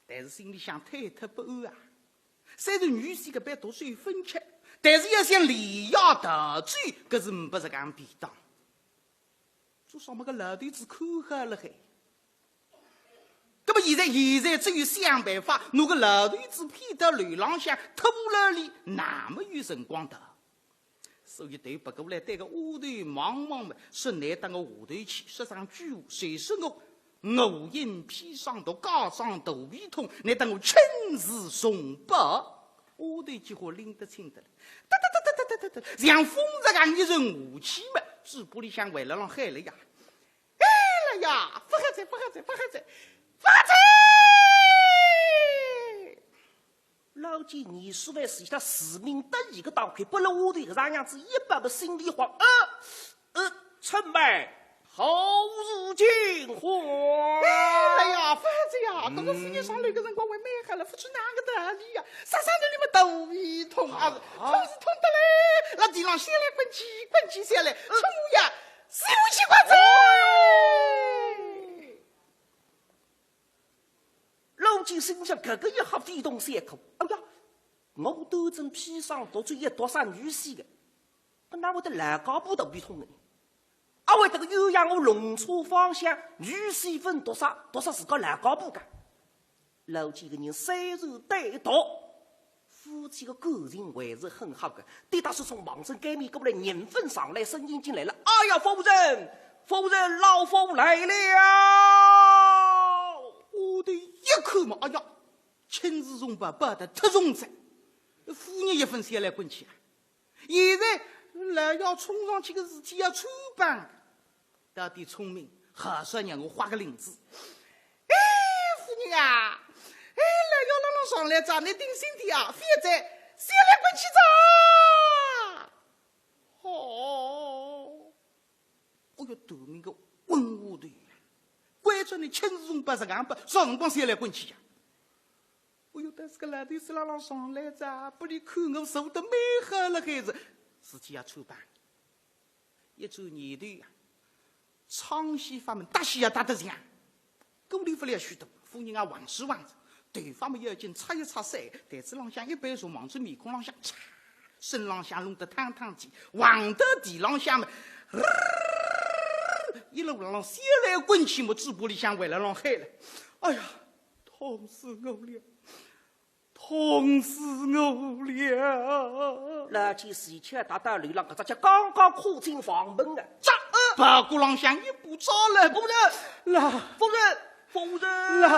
但是心里向忐忑不安啊。虽然女婿搿杯毒酒勿吃，但是要想连夜逃走，搿是呒不实梗便当。 做啥么个老头子看好了海。葛么现在，现在只有想办法，拿个老头子骗到楼浪向，拖牢伊，那么有辰光逃。所以头别过来对个丫头望望么，说倷到我下头去，说声句话，随说我，我因砒霜毒，家中肚皮痛，倷搭我亲自送报。丫头几化拎得清得来，哒哒哒哒哒哒哒哒，像风一样一阵下去么，嘴巴里向还辣浪喊了呀。 哎了呀，勿好哉，勿好哉，勿好哉，勿好哉！老奸严世蕃是他自鸣得意个当口，拨了丫头搿样子一摆么，心里慌，呃，呃，春妹，何事惊慌？哎了呀，勿好哉呀，搿个夫人上来个辰光还蛮好了，勿知哪个道理呀，啥啥道理么头皮痛啊，痛是痛得来，辣地浪下来滚去，滚去下来，冲呀，死下去快哉！ 老奸心想，搿个一吓非同小可。哎呀，我端正砒霜毒酒一毒杀女婿个，搿哪会得老家婆肚皮痛个呢？阿会得个鸳鸯湖弄错方向，女婿勿毒杀，毒杀自家老家婆个？老几个人虽然对毒，夫妻个感情还是很好个。对大叔从望准街面过来，人粉上来，声音进来了：“哎呀，夫人，夫人，老夫来了！”我的一看嘛，哎呀，亲事重报，报得太重哉，夫人一分先来滚去啊！现在老爷冲上去个事体要穿帮，到底聪明，好说让我花个翎子。哎，夫人啊，哎，老爷辣浪上来哉，你定心点啊，覅再先来滚去哉。哦，哎哟，头名个昏滑头，关照你亲事重报，实梗报，啥辰光先来滚去呀？哎哟，但是个老头子辣浪上来哉，拨俚看我坐得蛮好了，还是事体要穿帮。一转念头啊，唱戏法门搭戏也搭得像，顾里勿了许多，夫人啊横是横着，头发么要紧擦一擦水，台子浪向一杯茶，望仔面孔浪向擦，身浪向弄得汤汤渧，横到地浪向么，一路浪向先来滚去么，嘴巴里向还辣浪喊了：“哎呀，痛死我了！”痛死我了！老几前脚踏到楼浪，搿只脚刚刚跨进房门啊，嚓，包裹浪向一把抓了。夫人，啦，夫人，夫人，啦，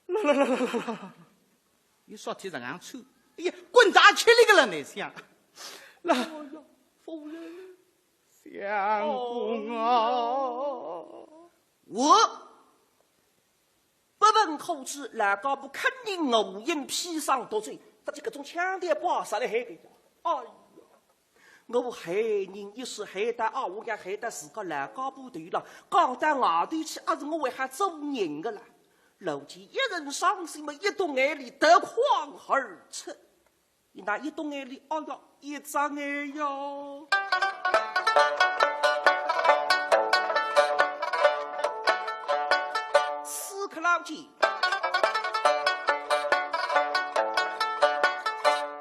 啦啦啦啦啦啦！一说起这样去，哎呀，滚大吃力个了，你想，啦，哎呀，夫人，相公啊，我 不问可知，老家婆肯定误饮砒霜毒酒，搭俚搿种腔调摆啥来害个呀？哎呀，我害人一时害得啊，我要害得自家老家婆头浪，讲到外头去，阿是我还好做人个啦。老几一阵伤心么，一滴眼泪夺眶而出。 伊拿一滴眼泪，哎呀，一只眼呀。此刻老几，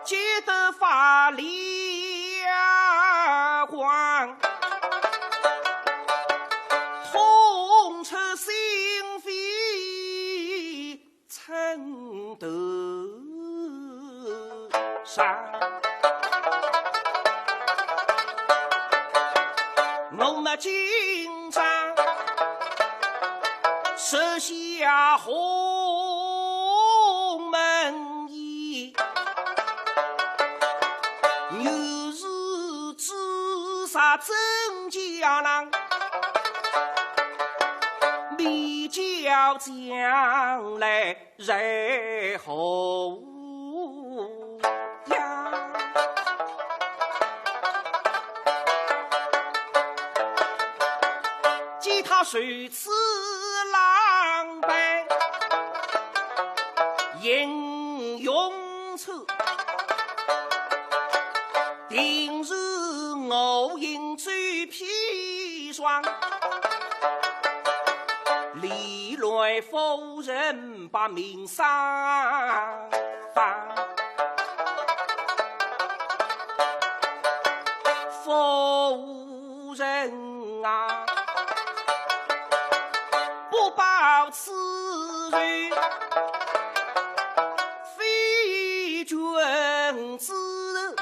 急得发亮光，痛彻心扉。 寸头上。我们今朝设下鸿门宴，女婿之杀曾家郎，你叫将来 然后呀，见他如此狼狈，英勇处，定是我饮酒砒霜。 历来夫人把名声放，夫人啊，不报此仇，非君子，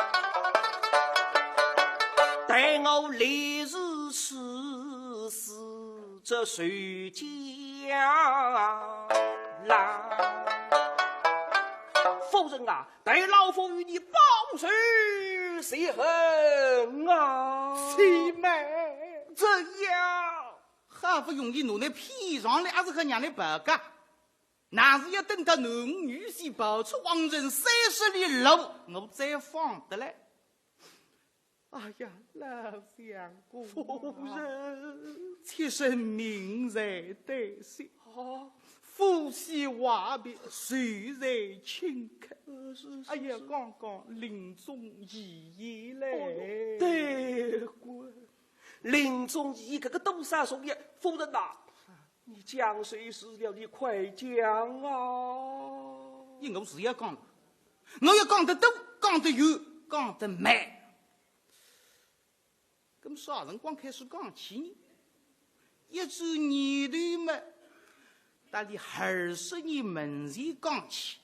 待我立誓誓死 这谁家啦？夫人啊，待老夫与你报仇雪恨啊！姐妹，怎样？好不容易拿你骗上来，还是很让你白干，那是要等到囡儿女婿跑出皇城三十里路，我再放得来。 哎呀，老相公啊，夫人，妾身命在旦夕，啊，夫妻话别，谁在轻看？呃，是，是，哎呀，是，刚刚临终遗言嘞。哦哟，对过，临终遗言搿个多少重要，夫人呐，你讲谁死了？你快讲啊！因为我是要讲了，我要讲得多，讲得远，讲得慢。搿么啥辰光开始讲起呢？一转念头嘛，搭俚二十年门前讲起。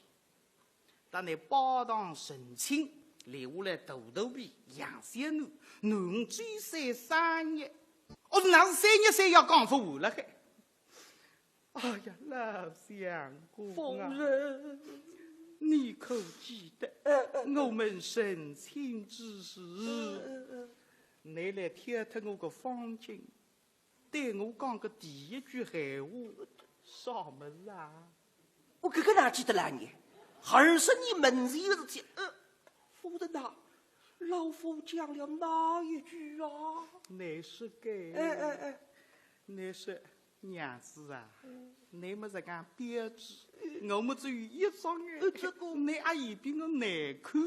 搭俚拜堂成亲，留下来大肚皮、养小囡，囡儿周岁三月，哦，那是三月三要讲勿完了嘿。 哎呀，老相公啊，夫人，你可记得，呃，呃，我们成亲之时，呃，呃，呃。你来挑脱我个方巾，对我讲个第一句闲话，啥么事啊？我搿个哪记得啦你？二十年门前个事体，呃，夫人呐，老夫讲了哪一句啊？你说个，哎，哎，哎。你说 娘子啊，嗯。你么实梗标致，我么只有一双眼，呃，这个，你阿嫌比我难看。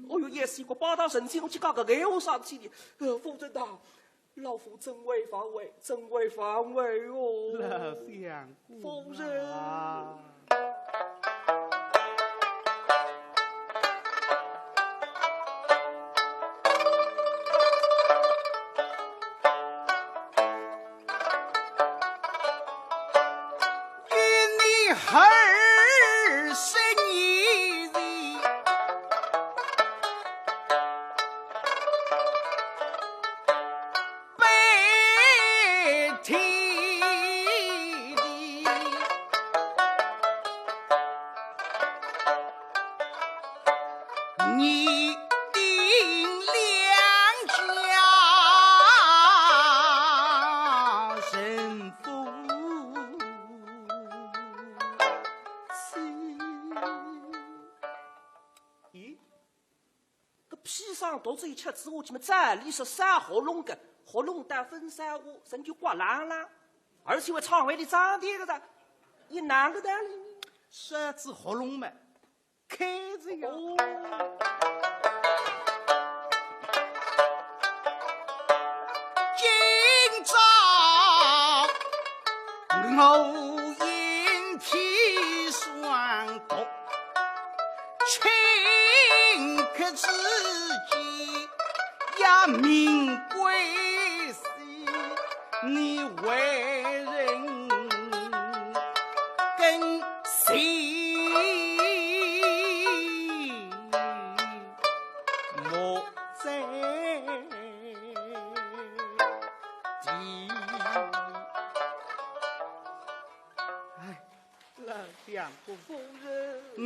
哦哟，也是个拜堂成亲，我去讲个闲话上去的。呃，夫人呐，老夫真会反悔，真会反悔哦。老相公啊。夫人。 与你二十年里，白头的 你定两家人夫妻。咦，搿砒霜毒酒吃仔下去么，照理说伤喉咙个，喉咙当风烧化，人就刮冷冷，而且还唱会得张调个噻，伊哪个道理呢？伤仔喉咙嘛， 开着呀。哦。今朝我饮砒霜毒，顷刻之间也命归西。 你为人更心莫在地。哎，老相公，夫人。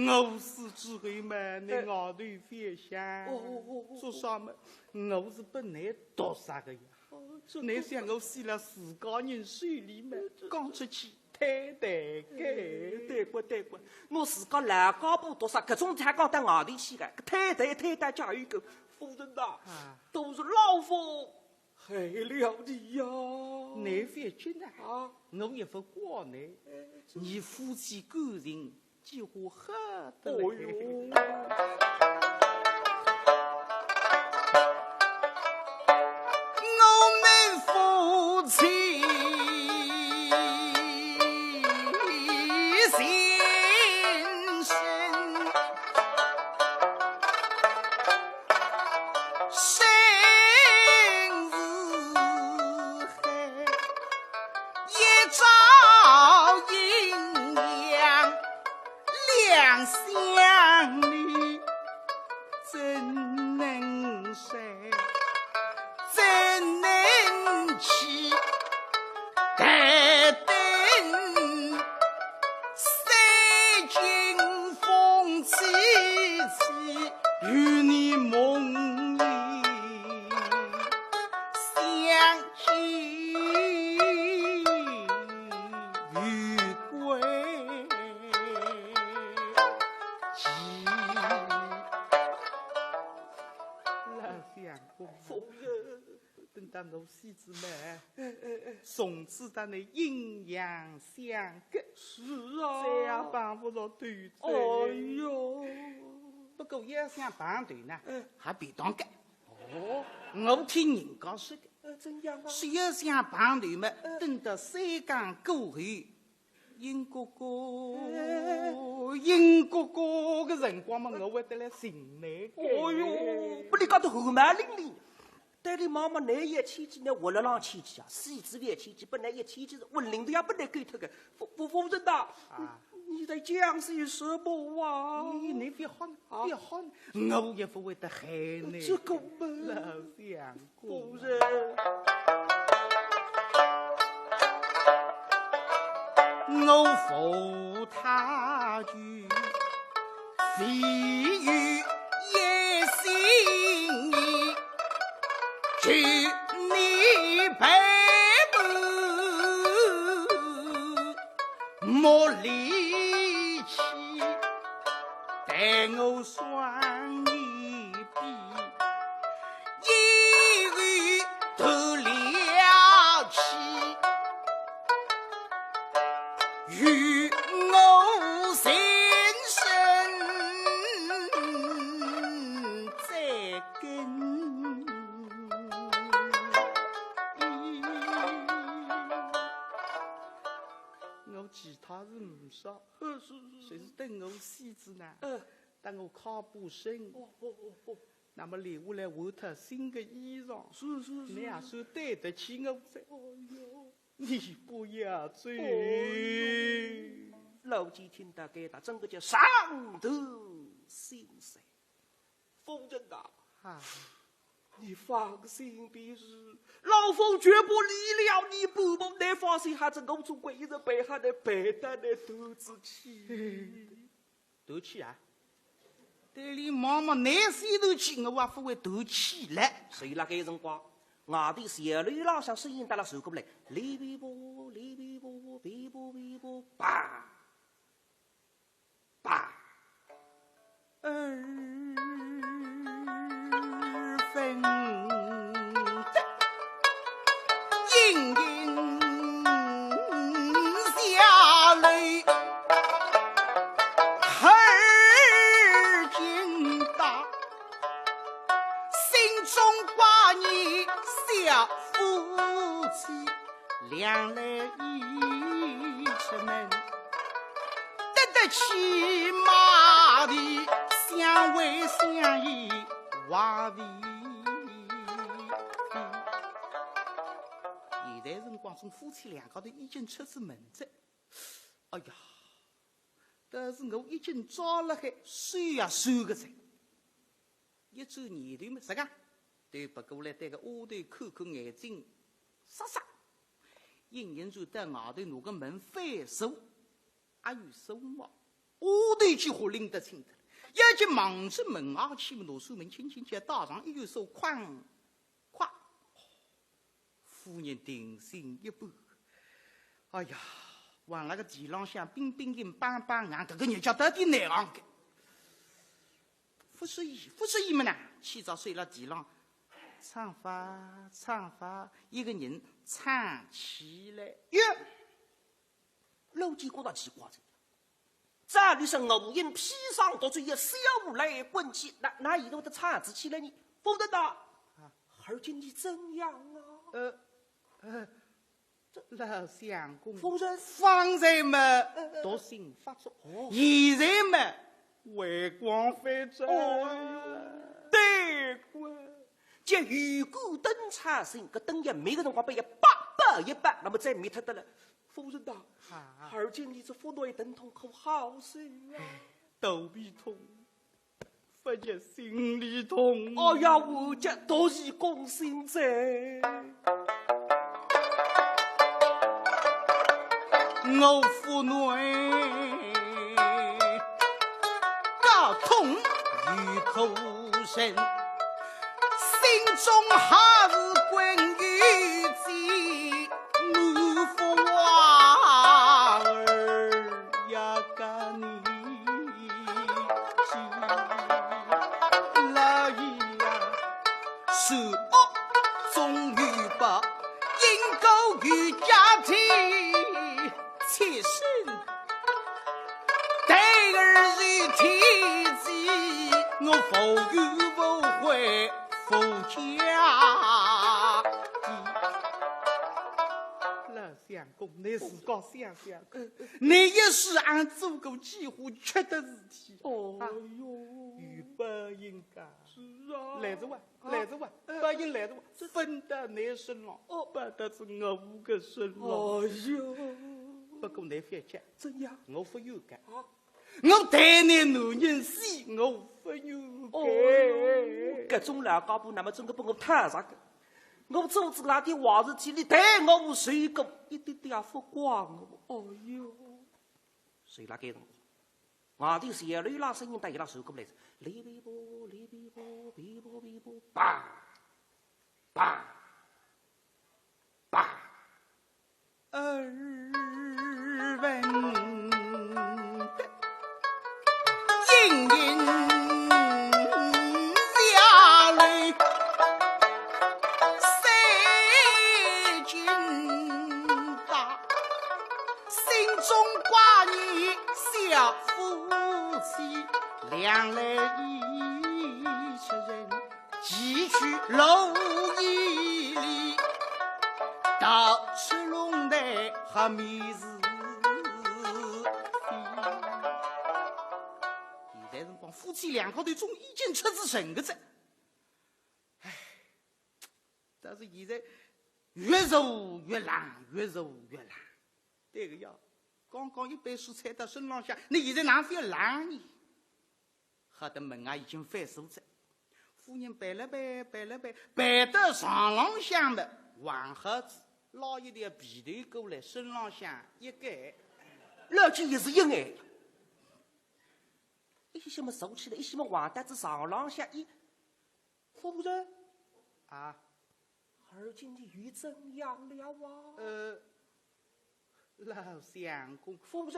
我死之后嘛，你哎。外头覅响。哦，哦，哦，哦。做啥嘛？我是不能毒杀个呀。 哦，这你想我死了自家人手里嘛，讲出去太对个。哎，对个，对个，我自家老家婆毒杀，搿种才讲到外头去个，太对，太对，加一个。夫人呐，啊。都是老夫害了你呀。你覅急啊，啊。我也不怪你，哎，这你夫妻感情 几乎吓得嘞。哦哟。我们夫妻情深，深似海。 一朝阴阳两相离，怎能睡，怎能起？待等三更风凄凄，与你梦里相 老相公，夫人。等到我死之后，哎，哎，哎。从此搭你阴阳相隔。是啊。再也碰勿着头哉。哎哟。不过要想碰头呢，哎。还便当个。哦。我听人家说个。 呃，怎样啊？是要想碰头嘛，呃。等到三更过后，英哥哥，哎。英哥哥个辰光嘛，我会得来寻你个。哦哟，拨俚讲得汗毛凛凛。对俚妈妈，倷也牵记，倷活勒浪牵记啊，死仔覅牵记，本来也牵记，魂灵头也拨倷勾脱个。夫，夫，夫人呐，啊。你在讲些什么啊？你，你覅喊，啊。覅喊，我也勿会得害你。这个嘛。老相 夫人。我扶他去，非有一心意，求你陪伴，莫离弃，待我双眼闭。 一语断了气，与我人生再跟。我其他是没啥，呃，是，是，是。就是等我死仔呢，呃。等我靠不生。哦，哦，哦，哦。 那么留下来换套新个衣裳，是，是，是。你也算对得起我噻。哦哟。你不要走。哦哟。老姐听到该搭，真个叫伤透心弦。夫人呐，啊。你放心便是，老夫绝不离了你半步，你放心好哉，我总归一直陪好你，陪到你断仔气。 断气啊？对俚妈妈，倷先断气，我也勿会断气了。所以辣该辰光，外头小楼浪向声音搭拉传过来，哩噼啪，哩噼啪，噼啪噼啪，啪，啪。二分的莺莺 下楼，二更大，心中挂念小夫妻，两人一出门，得得起码的相偎相依，话题。现在辰光，种夫妻两家头已经出仔门哉。 哎呀，但是我已经抓辣海，收也收个哉。一转念头嘛，啥个？对勿过来，对个丫头看看眼睛，煞煞。莺莺就到外头拿个门反锁，还有锁嘛。丫头几乎拎得清哉，一径望仔门外去嘛，拿扇门轻轻叫带上，一有锁，哐，哐。 夫人定心一半。哎呀，横辣个地浪向冰冰硬邦邦硬，搿个日脚到底哪能个？勿适意，勿适意么呢，起早睡辣地浪，撑法，撑法，一个人撑起来。哟，老姐觉着奇怪哉。 照理说，我应披上独坐，也是要来滚去，哪，哪一路的唱仔起来呢？夫人呐，啊。而今你怎样啊？呃，呃，这老相公，夫人。方才嘛，呃，呃，毒性发作，哦。现在嘛，回光返照。哦哟，对个。叫有盏灯唱醒，搿灯要灭个辰光，拨伊拔拔一拔，那么再灭脱得了。夫人呐，啊。而今你这腹内疼痛可好受啊？肚皮痛，勿及心里痛。哎呀，我这都是公心哉。我腹内 各痛与头身，心中还是滚于己，我父娃儿呀，跟你去。老爷呀，是恶总有报，因果有家庭。 妾身待儿如天子，我无怨无悔无家。老相公，倷自家想想看，倷一世俺做过几化缺德事体？哦哟，有报应个。是啊。来哉哇，啊，来哉哇，哎，报应来哉哇，这分到倷身浪，哦，报到仔我个身浪。哎哟，不过倷覅急，怎样？我勿冤个。啊？ 我待倷男人死，我勿冤个。哦，搿种老家婆，那么真个拨我讨着个。我做仔那点坏事体，倷待我受过一点点也勿怪我。哦哟，所以辣该辰光，外头小楼浪声音搭伊拉传过来，哩噼啪，哩噼啪，噼啪噼啪，啪，啪。 耳闻莺莺下楼三更大，心中挂念小夫妻，两人一出人 寄居楼椅里，到处弄得黑面是非。现在辰光，夫妻两家头总已经出仔城个哉。唉，但是现在越坐越冷，越坐越冷。对个呀，刚刚一杯水沖到身浪向，倷现在哪能覅冷呢？ 吓得门外已经反锁哉。夫人陪了陪，陪了陪，陪到床浪向么，还好仔，拉一条被头过来，身浪向一盖。老姐也是一眼，一歇么坐起来，一歇么横到仔床浪向一，夫人，啊？ 而今你又怎样了啊？呃，老相公。夫人。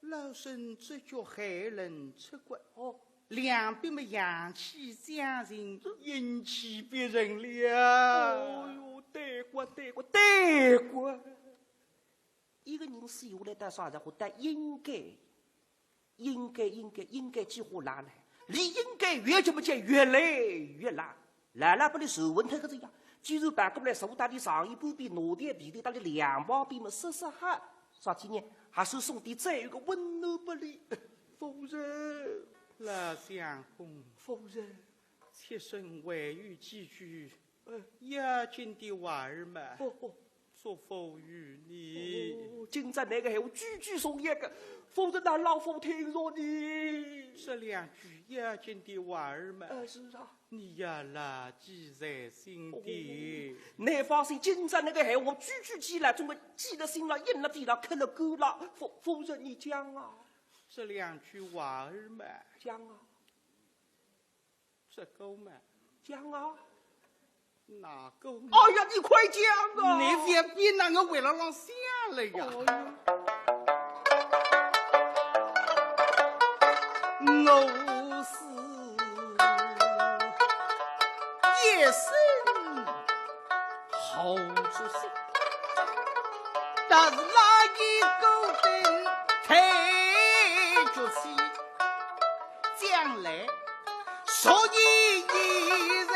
老身只觉寒冷出骨，哦。两鬓么阳气将尽，阴气逼人了。哦哟，对个，对个，对个。一个人死下来到啥场化，但应该 应该，应该，应该几化冷呢？俚应该越叫么叫越来越冷。冷了拨俚传昏脱个哉呀。既然跑过来坐到俚床沿半边，拿条被头搭俚两旁边么，说说好，啥体呢？还算送点再有个温暖拨俚。夫人。老相公。夫人。妾身还有几句，呃，要紧的话儿嘛。哦，哦。 嘱咐于你。哦，今朝倷个闲话句句中要个，夫人呐，老夫听着呢。这两句要紧的话儿嘛，呃，是啊。你要牢记在心底。哦，倷放心，今朝倷个闲话句句记牢，总归记勒心浪，印勒地浪，刻勒肝浪。夫，夫人，你讲啊。这两句话儿嘛，讲啊。 这个嘛。讲啊。哪个嘛？哎呀，你快讲啊！你覅逼呐，我还勒浪想了呀。哎呀。我是一生好出息，但是哪一个等太绝气， 将来，所以现在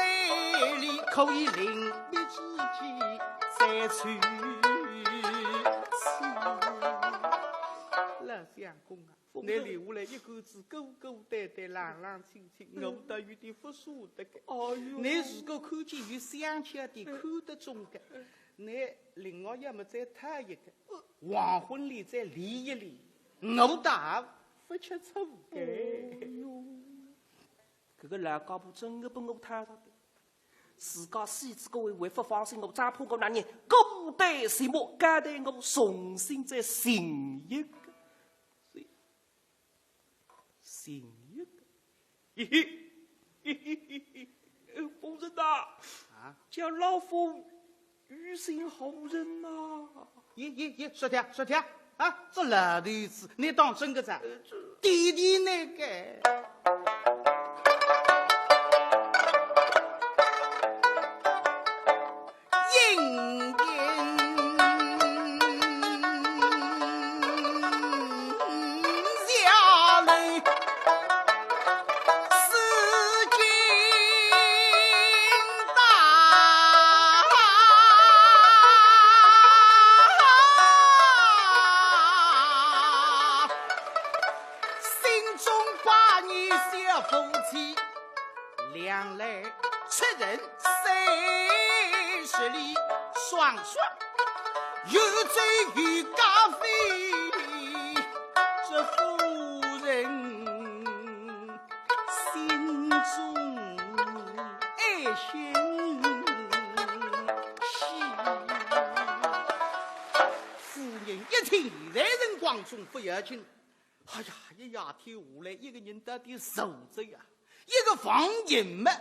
里可以另觅知己再娶妻。老相公啊，夫人。倷留下来一个子孤孤单单、冷冷清清，嗯。我倒有点勿舍得个。哎哟。倷如果看见有相巧的，嗯。看得中个，倷另外要么再讨一个，黄昏里再练一练。 我倒勿吃醋个。哦哟，搿个老家婆真个拨我讨着个。自家死仔过后还勿放心，我只怕我哪能孤单寂寞，干脆我重新再寻一个。寻一个。嘿嘿，嘿嘿嘿嘿，呃，夫人呐，啊？叫老夫 有心何人呐？咦咦咦，说跳说跳啊，这老头子，你当真个咋？呃，这，弟弟那个。莺莺下楼 四更大。爽爽，有酒有咖啡，这夫人心中爱欣喜。夫人一听，现在辰光总勿要紧。哎呀，一夜天下来，一个人到底瘦着呀，一个房间嘛。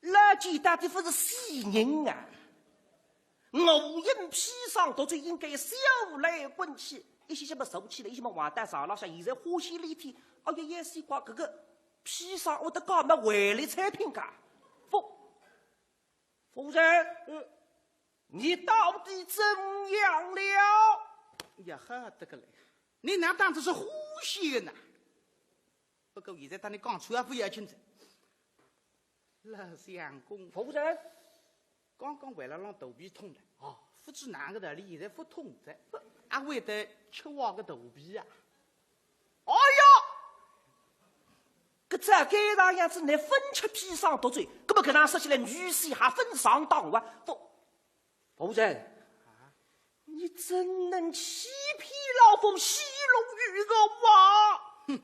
老几到底勿是死人啊？我饮砒霜毒酒，应该笑来滚去，一歇歇么坐起来，一歇么横到床浪向，现在欢喜连天。哎呀，要死怪，搿个砒霜我得讲么回来产品噶？夫，夫人，嗯，你到底怎样了？呀，好得个嘞，你哪当这是欢喜的呢？ 不过现在搭你讲出也勿要紧的。老相公，夫人，刚刚为了让肚皮痛的，哦，不知哪个道理，现在不痛的，阿会得吃我个肚皮啊？哎呀，搿照该样子，你分吃砒霜毒酒，搿么搿能说起来，女婿还分上当哇？不， 夫人，你怎能欺骗老夫戏弄愚人啊？哼，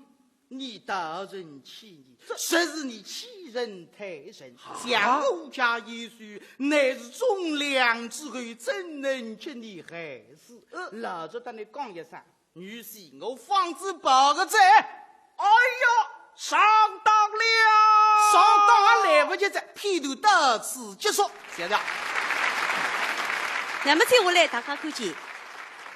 你大人欺你，实是你欺人太甚。啊？想我家贤婿乃是忠良之后，怎能给你害死？呃。老实搭你讲一声， 女婿，我方子报个哉。哎呀，上当了！上当还来不及哉，片段到此结束，谢谢。那么接下来大家看见，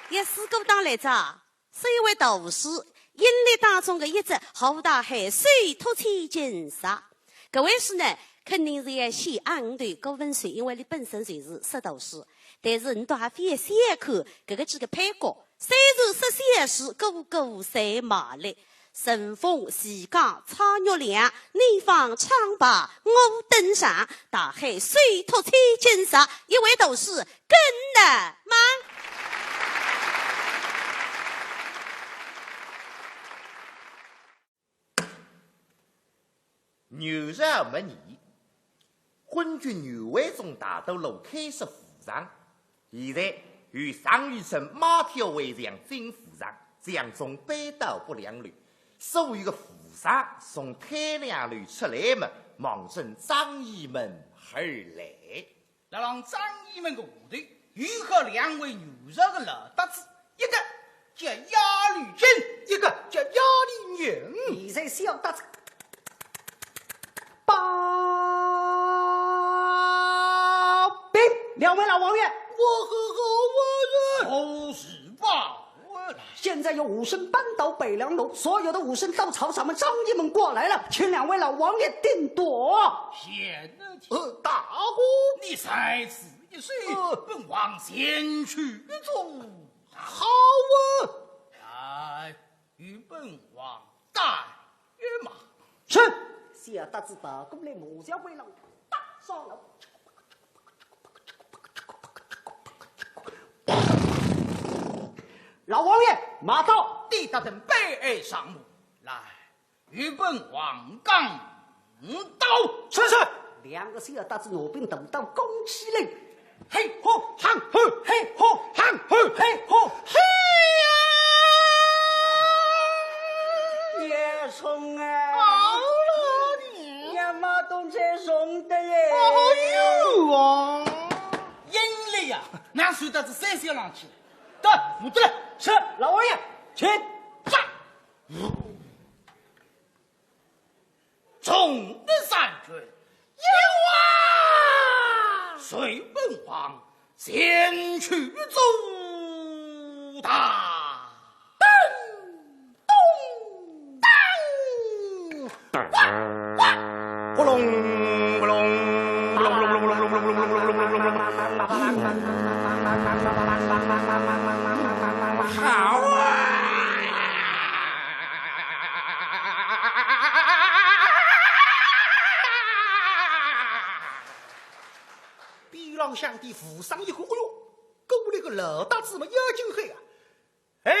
一首歌当来着，是一位道士，阴历当中的一只好大海，水托千金蛇。搿位是呢，肯定是要写暗对郭文水，因为伊本身就是说道士，但是你倒还非要写看搿个几个配角。 虽然说小事，个个侪卖力。顺风提江蔡玉娘，你方唱罢我登场，大海水托千金蛇，一位道士跟了忙。元朝末年，昏君元惠宗大都路开设府上， 现在由常遇春马票为将进府上，将中搬到北凉楼，所有的府上从太凉楼出来么，望准张仪门而来。辣浪张仪门个下头，有好两位元朝个老搭子，一个叫鸭绿金，一个叫鸭绿银。现在小搭子 报禀两位老王爷，我和侯夫人。侯氏报啊。现在由武生搬到北凉楼，所有的武生都朝咱们张仪门过来了，请两位老王爷定夺。贤弟，呃，大哥，你在此一睡，呃，本王前去捉。好啊。来， 与本王带一马。是。小搭子跑过来，马上围上，打上了。老王爷，马到。带搭等备案上马。来，与本王讲 嗯，到。是，是。两个小搭子拿柄大刀弓起来，嘿吼喊吼，嘿吼喊吼，嘿吼嘿呀！叶冲哎，好了你。也没动这种的嘞。哎呦啊！阴历呀，哪算得是三小浪去了？到，我得了。是，老王爷，请。杀！ 众的三军，有啊！随本王前去捉拿。噔咚噔，哇哇，呼隆呼隆，好啊！ 边浪向的武生一看，哎哟，过来个老搭子么要紧喊啊！哎，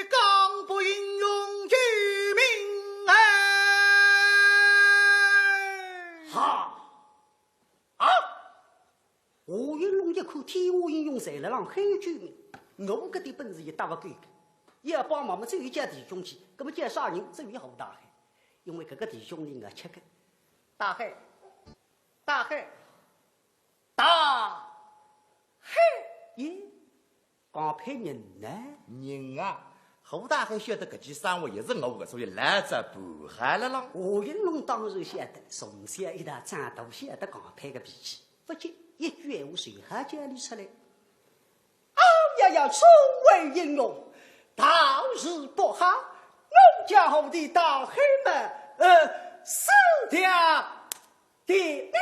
江北英雄救命啊！哈！啊！夏云龙一看，天下英雄侪辣浪喊救命，我搿点本事也打勿够个，要帮忙么只有一家弟兄去，葛么叫啥人？只有好大海，因为搿个弟兄里我吃个。大海，大海，大海耶！ 讲配人呢？人啊，好大海晓得搿记生活也是我个，所以来者不好了咯。夏云龙当然晓得，从小一道长大，晓得讲配个脾气，不过一句闲话随好叫伊出来。哎呀呀，众位英雄，大事不好，我家好的大海么，呃，死掉 的了。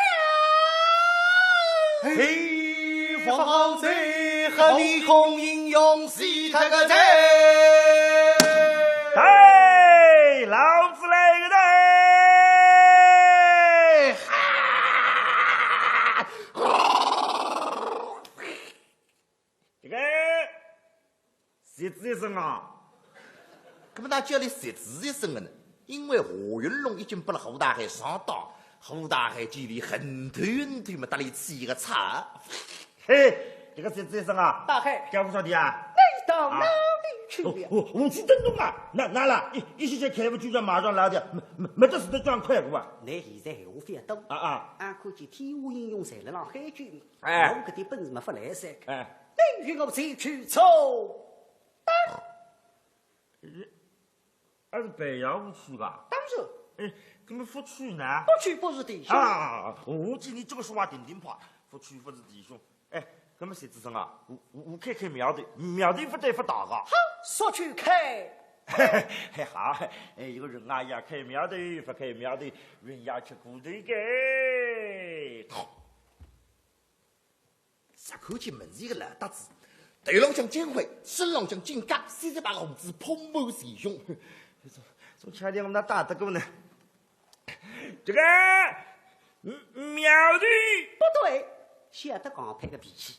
嘿，方好贼，黑面孔英雄死脱个哉。来，老子来个哉！这个，谢子医生啊，搿么哪叫伊谢子医生个呢？因为夏云龙已经拨了好大海上当，好大海见伊恨透恨透么，搭伊起一个差。嘿，这个谢子医生啊，大海，叫我说的啊，你到哪里去了？我我我去振东啊，哪哪了？一一歇歇开不住，马上来的，没没没得事的，转快活啊。你现在闲话覅多啊啊，俺看见天下英雄侪辣浪喊救命，哎，我搿点本事没法来噻。哎，你与我前去坐。 还是陪我去吧。当然。哎，搿么勿去呢？不去不是弟兄。啊，我见你这个说话顶顶怕，勿去勿是弟兄。哎，搿么谢子生啊，我我我开开庙头，庙头勿对勿大个。好，速去开。嘿嘿，好，哎，一个人啊，要开庙头，勿开庙头，人要吃苦头个。 一看见门前个老搭子，头浪向金盔，身浪向金甲，三十把胡子铺满前胸。总总确定我们打得过呢？这个，嗯，苗头。不对，晓得刚配个脾气，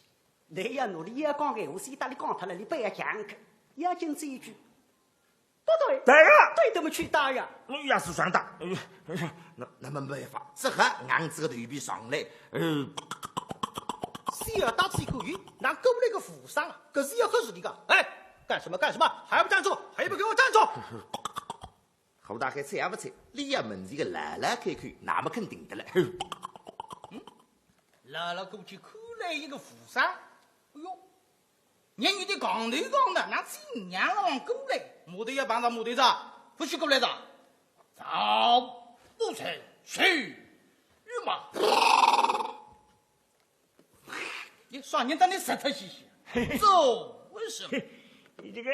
你要努力要讲闲话，先搭你讲脱了，你不要讲个，要紧这一句。 不对，对个。对得么去打呀。哎呀，是算打。哎呀，哎呀，那那么没办法，只好硬着个头皮上来。呃，小搭子一看，咦，哪过来个武生啊？搿是要吓死的个。哎，干什么干什么？还不站住？还不给我站住！好大海睬也勿睬，立勒门前个老老开口，那么肯定的了。老老过去看了一个武生，哎哟， 人有点讲头讲的，哪只娘了往过来，码头要碰着码头着，勿许过来着。早，不曾去，与马。你双眼当你舌头兮兮，做为什么？你这个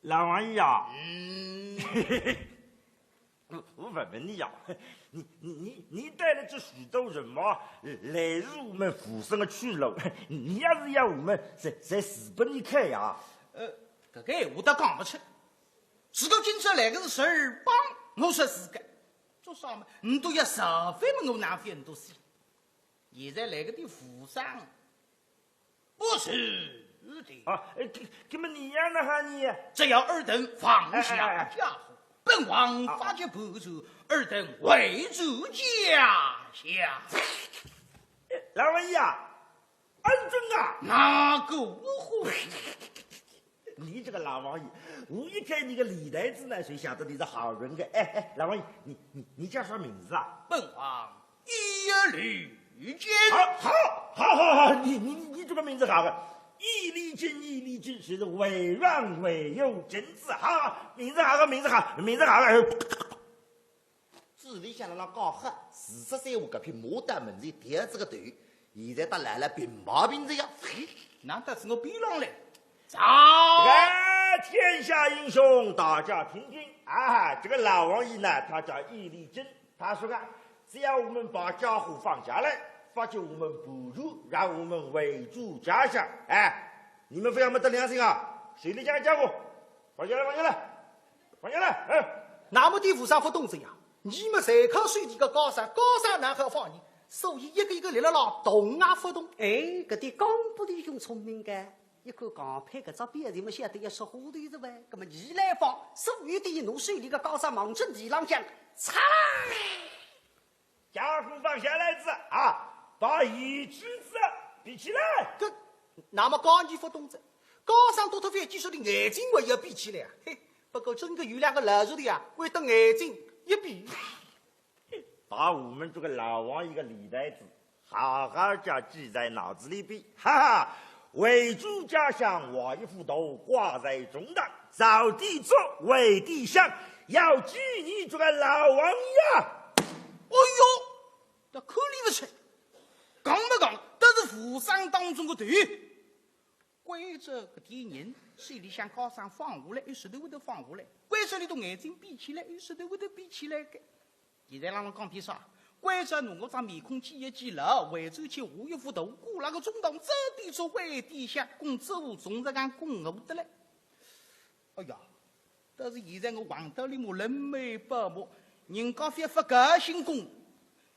老王爷啊，嗯。我我问问你呀，你你你你带了这许多人马，来是我们武生的去路，你要是要我们在在死本里开呀？呃，搿个闲话倒讲勿出。如果今朝来个是十二帮，我说是个，做啥嘛？你都要造反嘛，我哪会有那么多事？现在来个的武生， 不是的。啊，哎，搿搿么你要哪哈呢？只要尔等放下家伙，哎哎哎。本王发觉不住，尔等围住家下。老王爷啊，恩准啊！哪个无辜？你这个老王爷，我一看你个脸蛋子呢，谁晓得你是好人个？哎哎，老王爷，你你你叫啥名字啊？本王 易立坚。好，好，好，好，好，你你你这个名字好个，易立坚，易立坚，是委员委有真子，好，名字好个，名字好，名字好个。嘴里向辣辣讲好，四十岁我搿匹马到门前调仔个头，现在搭来了并排并排呀。难道是我比浪嘞？走！哎，天下英雄，大家听听啊，这个老王爷呢，他叫易立坚， 他说啊，只要我们把家伙放下来，发觉我们不住，让我们围住家下。哎，你们不要没得良心啊！谁的家家伙？放下来，放下来，放下来！哎，那么地武生勿懂哉呀，你们侪靠手里个家啥，家啥哪好放人？所以一个一个立辣浪动也勿动。哎，搿点江北弟兄聪明个，一看刚配搿只表情么晓得要说花头哉喂，葛么伊来放，所有的人拿手里个家啥望准地浪向嚓啦！家伙放下来子啊，把椅子子比起来。搿，那么讲你勿懂哉，高三读脱翻技术的眼睛我也比起来啊。嘿，不过真个有两个老实的呀，为得眼睛一比。把我们这个老王爷个李台子 好好叫记在脑子里边，哈哈！为主家乡画一幅图，挂在中堂，早点做，晚点香，要记你这个老王爷。哎哟，那可理不出，讲不讲，都是武生当中的头。关照搿点人，手里向高三放下来，有石头会得放下来；关照里头眼睛闭起来，有石头会得闭起来个。 现在让我讲点啥？关照拿我张面孔记一记牢，回转去画一幅图，挂辣个中堂，早点做，晚点香，供祖宗实梗供我得来。哎呀，但是现在我横刀立马，人没把握，人家非勿高兴供，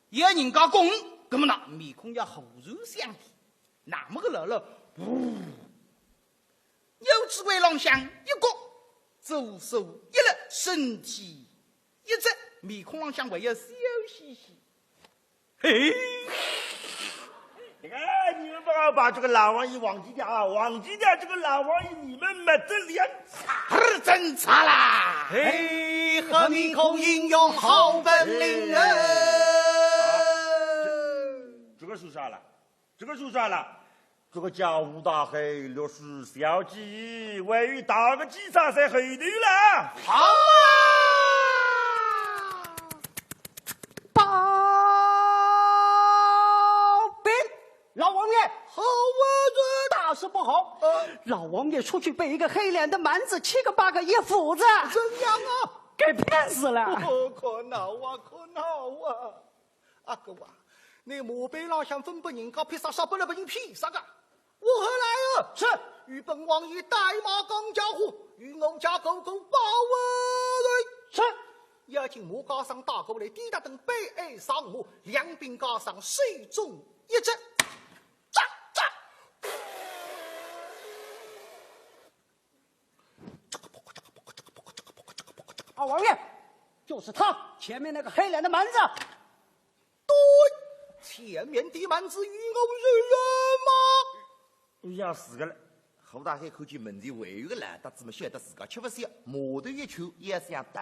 要人家供，搿么呢，面孔要和善相点。那么个老老，呜，腰子位浪向一角，左手一勒，身体 一只面孔浪向还要笑嘻嘻。嘿，这个你们不要把这个老王爷忘记掉啊，忘记掉这个老王爷，你们没得脸。呲儿真差啦！嘿，黑面孔英雄好本领啊！这个是啥了？ 这个就算了，这个江湖大黑，略施小计，还有大个计策在后头了。好啊！包庇，老王爷，好啊，这大事不好。呃。老王爷出去被一个黑脸的蛮子七个八个一斧子。怎样啊？给骗死了。哦，可恼啊，可恼啊！ 阿哥啊，倷马背浪向分拨人家劈杀，杀拨了拨人劈杀个。我后来啊，是，与本王爷带马赶家伙，与我家哥哥包围。是，要紧马加上带过来，抵搭等备案上马，两柄加上手中一指，扎扎。 啊，王爷，就是他，前面那个黑脸的蛮子。对，前面的蛮子与我是人马。哎呀，死个了！侯大黑看见门前还有个老搭子么，晓得自家吃勿消，马头一抽也想逃。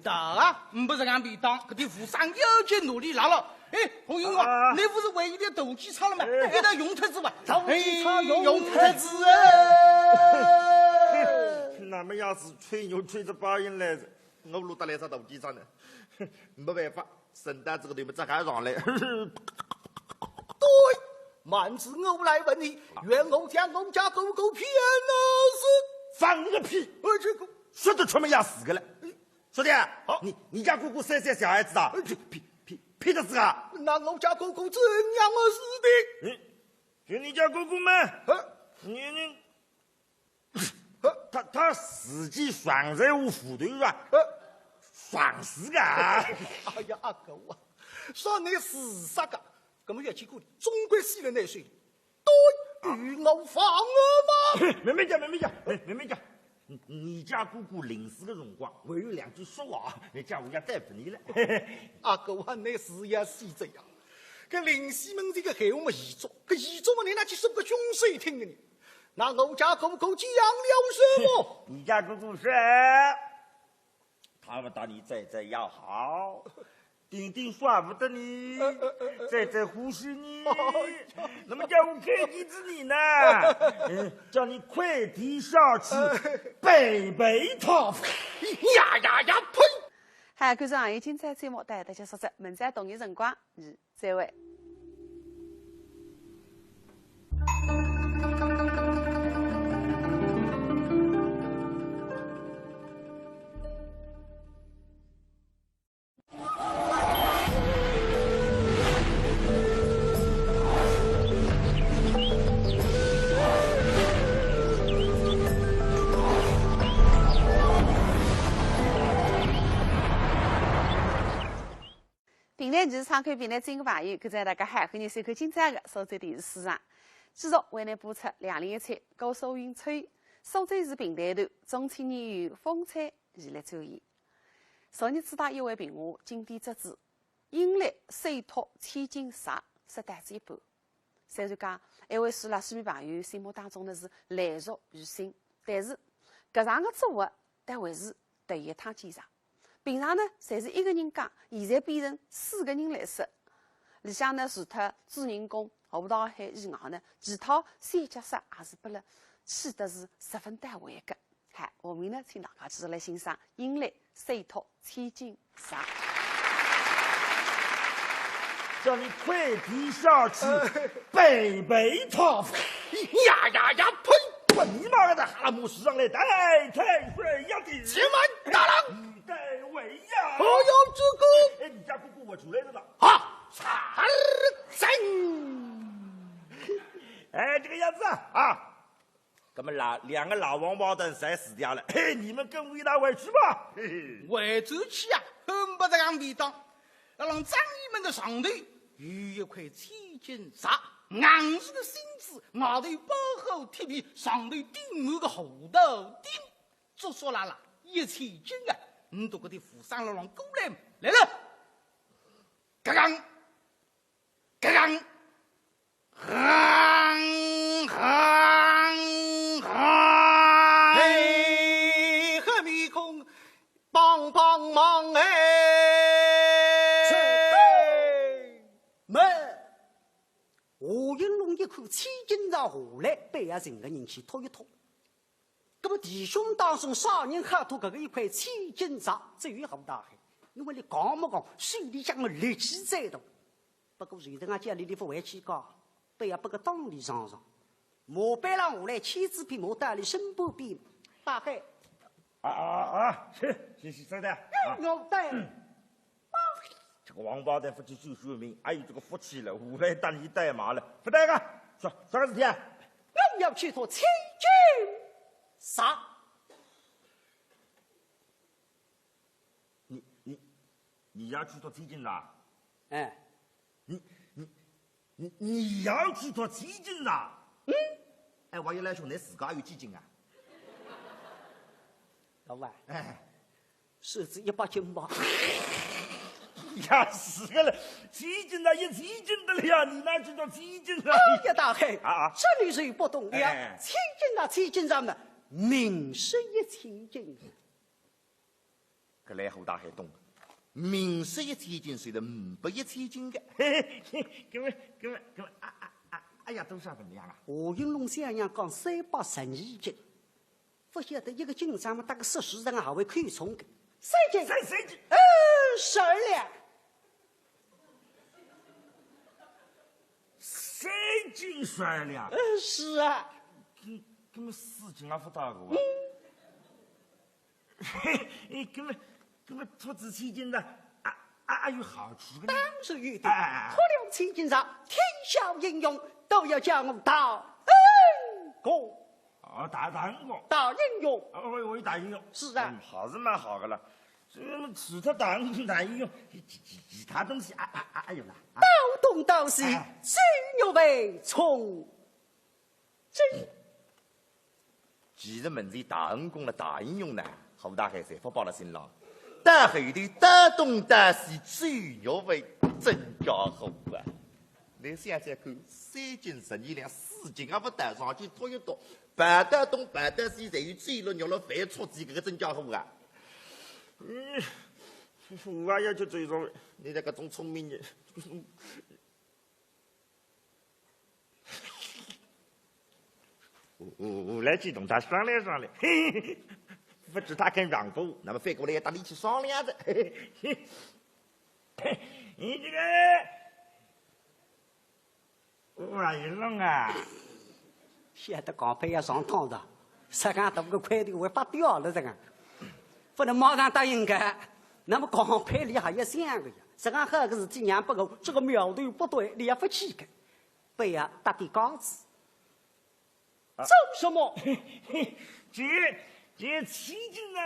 逃啊，呒不实梗便当，搿点武生要紧努力拉牢。 哎，洪英啊，啊。倷勿是还有点大计策了吗？哎。一道用脱仔哇。大计策用脱仔哎。那么要是吹牛吹出报应来哉，我落搭来啥大计策呢？没办法，伸到仔个头么只好上来。对，蛮子我来问你，原我将我家哥哥骗了是？放你个屁！哎，这个说得出么要死个了。 说的，好。你，你家哥哥三岁小孩子啊？呃，骗，骗，骗，骗得仔啊？那我家哥哥怎样个事情？嗯，就你家哥哥嘛，呃，你，你，呃，他，他自己撞在我斧头上，呃，撞死个啊。哎呀，阿哥啊，说你自杀个，搿么要结果，总归死了难受。 对，与我放我吧。慢慢叫，慢慢叫，慢，慢慢叫。你，你家哥哥临死个辰光，还有两句说话啊，你叫我要带拨你了。阿哥啊，倷是要死哉呀！搿临死门前个闲话么易做，搿易做么倷拿去说拨凶手听个呢？那我家哥哥讲了什么？你家哥哥说， 他们打你再再要好，顶顶舍不得你，再再护惜你，那么叫我看见仔你呢，嗯，叫你快点下去，拜拜他。呀呀呀，呸！好，观众朋友，今朝节目到搿搭结束哉，明朝同一辰光，再会。 评弹就是唱口评弹，尊敬个朋友，搿次大家好，欢迎收看今朝个苏州电视书场。继续为您播出两零一七高苏运秋，苏州市评弹团中青年演员风采系列展演。昨日子搭一位评委金典之子，因为手托千金石，说到仔一半。虽然讲，埃位书啦，书迷朋友心目当中呢是烂熟于心，但是搿场个作物，但还是头一趟见着。平常呢，侪是一个人讲，现在变成四个人来说。里向呢，除脱主人公吴大海以外呢，其他三角石也是拨了气得是十分到位个。 嗨，下面呢，请大家继续来欣赏《因为手托千金石》。叫你跪地下去，拜拜他。呀呀呀，呸！我你妈个，哈拉姆市上来，太太帅呀的。请问大郎，你带位呀。我要这个。哎，你家姑姑我出来了呢。啊，啥人？哎，这个样子啊，啊， 那么老两个老王八蛋侪死掉了，嘿，你们跟我一道回去吧。嘿嘿。回转去啊，很不这样味道。那让张义门的上头有一块千金石，硬实的心子，外头包好铁皮，上头钉满个核桃钉，足足啦啦一千斤啊！你都搿点富商老郎过来来了，嘎刚，嘎刚。 行行行！嘿，黑面孔，帮帮忙哎！夏应龙一看千金石下来，板要寻个人去托一托。那么弟兄当中啥人好托搿个一块千金石，只有吴大海，因为伊讲么讲，手里向么力气最大。 不过现在俺家里里勿回去讲，板要拨个当里上上。马背浪下来，千子匹马到里身旁边，大海。啊啊啊！是是是，收的。我带。这个王八蛋勿去救救命，还有这个福气了，下来搭你带马了，勿带个，说啥个事体啊？我要去托千金石。 你你你要去托千金石？哎，你你你你要去托千金石？嗯，哎，王一来兄，你自家有几斤啊？老板，哎，是这一百斤吧？呀，是个了，千金石一千斤的了呀，你哪去托千金石？哎呀，大海啊啊，这你就不懂了。哎千金石，千金石嘛，明说一千斤。 搿来吴大海懂了，明说一千斤，说的五百一千斤个。嘿嘿，搿么搿么搿么啊啊啊！哎呀，多少分量啊？夏应龙想想讲三百十二斤，勿晓得一个斤上么搭个十四人还会看重个。三斤，三三斤，呃，十二两。三斤十二两。呃，是啊。搿搿么四斤也勿到个哇。 嘿，搿么搿么托仔千金石，啊啊啊，有好处个呢。当然有的，哎托了千金石，天下英雄都要叫我大恩公。哦，大大恩公。大英雄。哦，我我有大英雄。是啊。嗯，好是蛮好个了。这个除脱大恩公大英雄，其其其他东西啊啊啊，哎呦啦。啊道东道西，哎最牛为从。这其实门前大恩公了大英雄呢，吴大海侪勿摆辣心浪。但后头大东大西最牛为真家伙啊！你想想看，三斤十二两，四斤也勿到，上去托一托，跑到东跑到西，侪有最了肉了饭吃仔搿个真家伙啊！嗯，我也要去追上了，你这个种聪明人。 我我我来去同他商量商量，嘿嘿嘿，不知他肯让步，那么反过来要搭你去商量的。嘿嘿嘿，你这个，我也弄啊，晓得讲板要上当的，实梗大个块头会发掉了这个，不能马上答应个。那么讲板里还要想个呀，实梗好个事体让不过，这个苗头不对，你也不去个。 板要搭点架子。啊做什么？这这千金呢？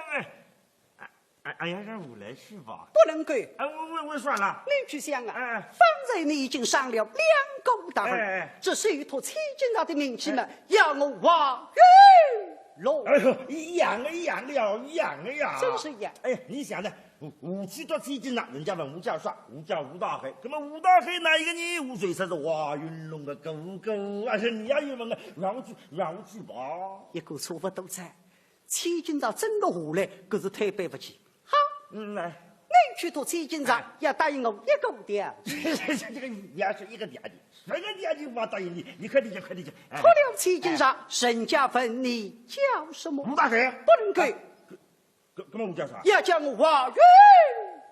哎哎哎呀，让我来去吧。不能够，哎，我我我算了。你去想啊。哎方才你已经伤了两股大棍，哎哎这是一托千金大的名气嘛，要我王玉龙。哎呦，一样的一样的呀，一样的呀。真是一样。哎，你想的，我，我去到千金场，人家问我叫啥，我叫吴大海。那么吴大海哪一个呢？我说是华云龙的哥哥，还是你也有问啊？让我去，让我去吧。一个差不多哉，千金场真的下来，可是推扳不起。好，嗯，来。你去到千金场，哎。要答应我一个条件。这个也是一个条件，什么条件我答应你？你快点讲，快点讲。哎。出了千金场，哎。人家问你叫什么？吴大海。不能够。哎。 哥，哥们，我叫啥？要叫我华云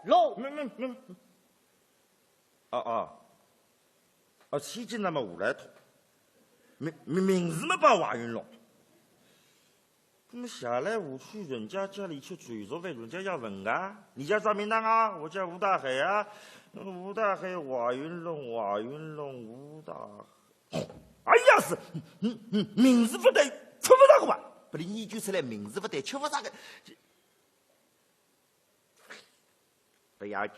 龙。没，没，没，没。哦，哦。哦，千金场么下来脱，名，名，名字么报华云龙。那么下来我去人家家里去酒席饭，人家要问啊，你叫啥名堂啊？我叫吴大海啊。吴大海，华云龙，华云龙，吴大海。哎呀，是，嗯，嗯，名字不对，吃不着个嘛。拨俚研究出来名字不对，吃不着个。 不要紧，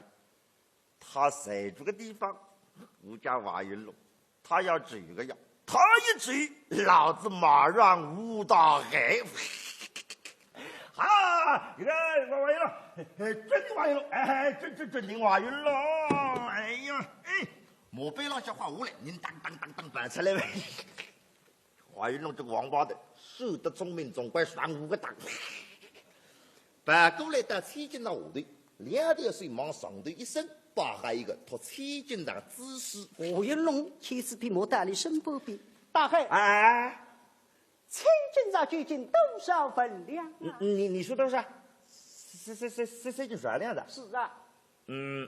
他在这个地方，我叫华云龙，他要走个呀，他一走，老子马上吴大海。啊，你看，华，华云龙，哎，真的华云龙，哎，真，真，真的华云龙，哎呀，哎，马背浪向滑下来，人当当当当跑出来了。 华云龙这个王八蛋，算得聪明，总归上我个当。跑过来到千金场下头，两条手往上头一伸，摆好一个托千金场之势。华云龙牵仔匹马到俚身旁边，大海，哎，千金场究竟多少分量啊？你，你，你说多少？三，三，三，三，三斤十二两的。是啊。嗯。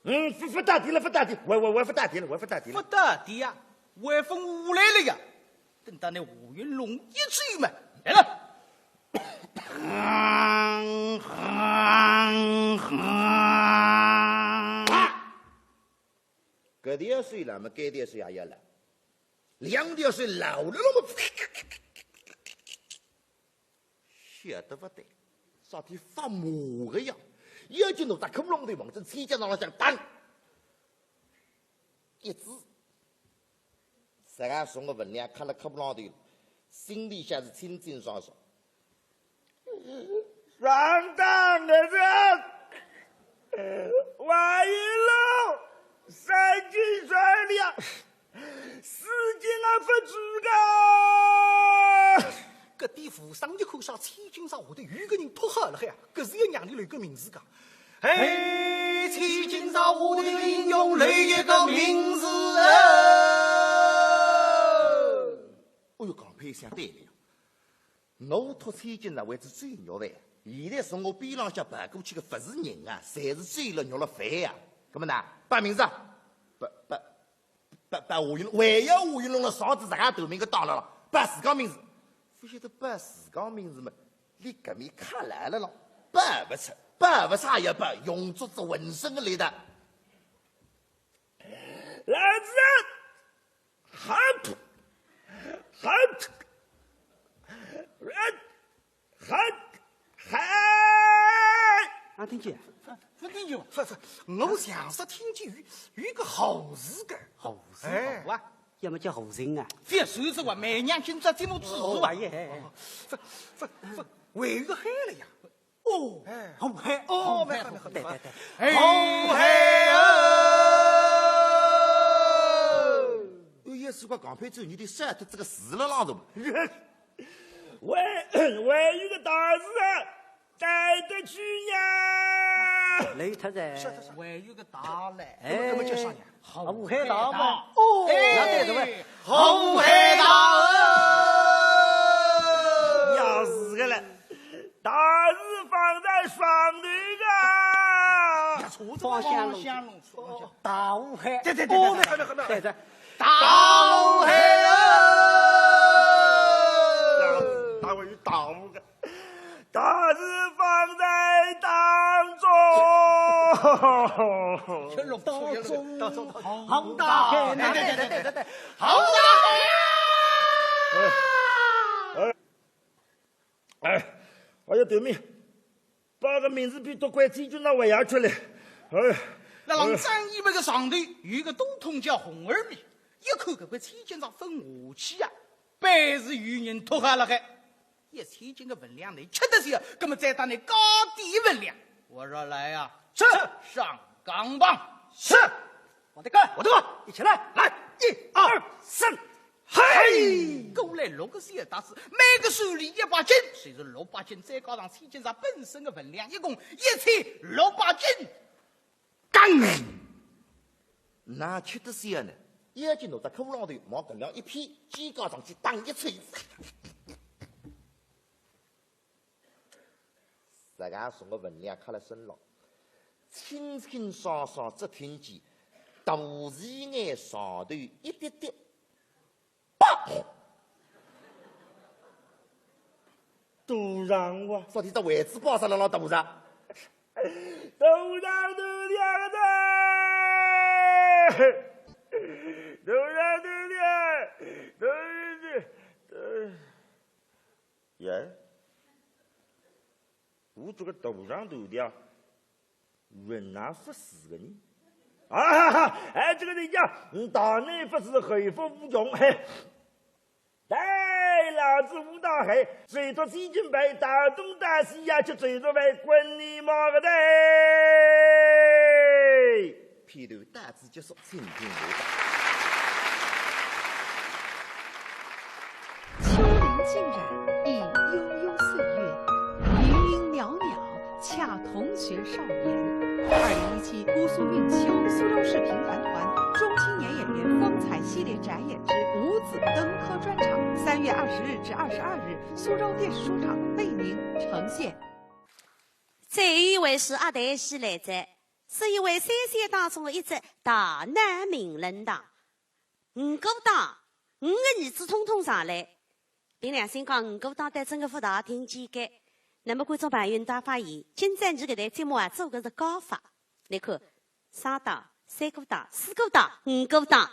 嗯，勿，勿打的了，勿打的，我，我，我勿打的了，我勿打的了。勿打的呀，还勿下来了呀。等到那华云龙一走嘛，来了。搿条水了嘛，该条水也要了，两条水老了了嘛。 晓得勿对，啥体发麻个呀？要紧拿只骷髅头望准千金场浪向当一指，自家送个分量，看了骷髅头，心里向是清清爽爽。上当个人，万一喽，三斤十二两。 四斤也勿止个。搿点武生一看，啥千金场下头有个人托好了海啊，搿是要让俚留个名字个。嘿，千金场下头英雄留一个名字啊！哎哟，讲配相对了。 我托千金场为仔酒肉饭，现在从我边浪向跑过去个勿是人啊，侪是酒了肉了饭呀。搿么呢，报名字啊？报，报，报，报华云龙，还要华云龙了，上仔自家头名个当了了，报自家名字。勿晓得报自家名字嘛，俚搿面卡牢了咯，报勿出，报勿出也要报，用足仔浑身个力道。老子 喊，喊，喊，喊。啊，听见？勿，勿听见。勿，勿，我像是听见有，有一个猴字个。猴字？哎。猴啊？要么叫猴精啊。覅说是哇，每娘今朝节目主持哇。哦，哎，哎，哎。勿，勿，勿，还有个海了呀。 哦，哎。好海，哦，好海，蛮好，蛮好。对，对，对。哎，好海哦！哎呀，是个讲配酒，你得晓得这个字了浪头嘛。还，还有个大字啊，带得去呀。累脱哉。是，是，是。还有个大嘞。哎，那么叫啥呀？ 好海大嘛。哦，哎，那对头哎。好海大哦。也是个嘞，大字放在上头个。方向弄错，方向弄错。大乌海。对，对，对，哦，对，对，对，对，对，对。大乌海哦。大，大乌海，大乌个。 大字放在当中。当中，当中，好大海呐！对，对，对，对，对，对，好大海呀！哎，哎，哎呀，对面，把个名字比多关千钧那还要出来。哎，那让张一梅个上头有一个都统叫红二米，一看搿个千钧上分下去呀，板是有人托下了海。一千斤个分量，倷吃得消，葛么再搭倷加点分量。我说来呀，是。上钢棒。是。我的哥，我的哥，一起来，来，一二三，嘿！过来六个小搭子，每个手里一百斤，就是六百斤，再加上千斤上本身个分量，一共一千六百斤。干！哪吃得消呢？一记拿只骷髅头往搿浪一偏，肩胛上去打一记。 自家送个分量揢勒身浪，清清爽爽只听见肚皮眼上头一滴滴，啪！肚肠哇，说你这位置摆啥了老肚肠？肚肠都凉的，肚肠都凉，肚肠都，耶？ 我这个肚肠都凉，人哪勿死个呢？啊哈哈！哎，这个人家，你大难不死，后福无穷，嘿。对，老子武大海，谁说西京白，打东打西呀，就谁说白，滚你妈个蛋！片段到此结束，请听下档。 秋林尽染，映悠悠岁月。云云袅袅，恰同学少年。二零一七姑苏韵秋苏州市评弹团中青年演员风采系列展演之五子登科专场，三月二十日至二十二日，苏州电视书场为您呈现。最后一位是阿黛西来哉，是一位三小当中的一只大难名人堂。 五个档，五个儿子统统上来。凭良心讲，五个档倒真个勿大听见个。那么观众朋友，大家发现，今朝伲搿台节目啊，做个是加法。你看，三档、三个档、四个档、五个档。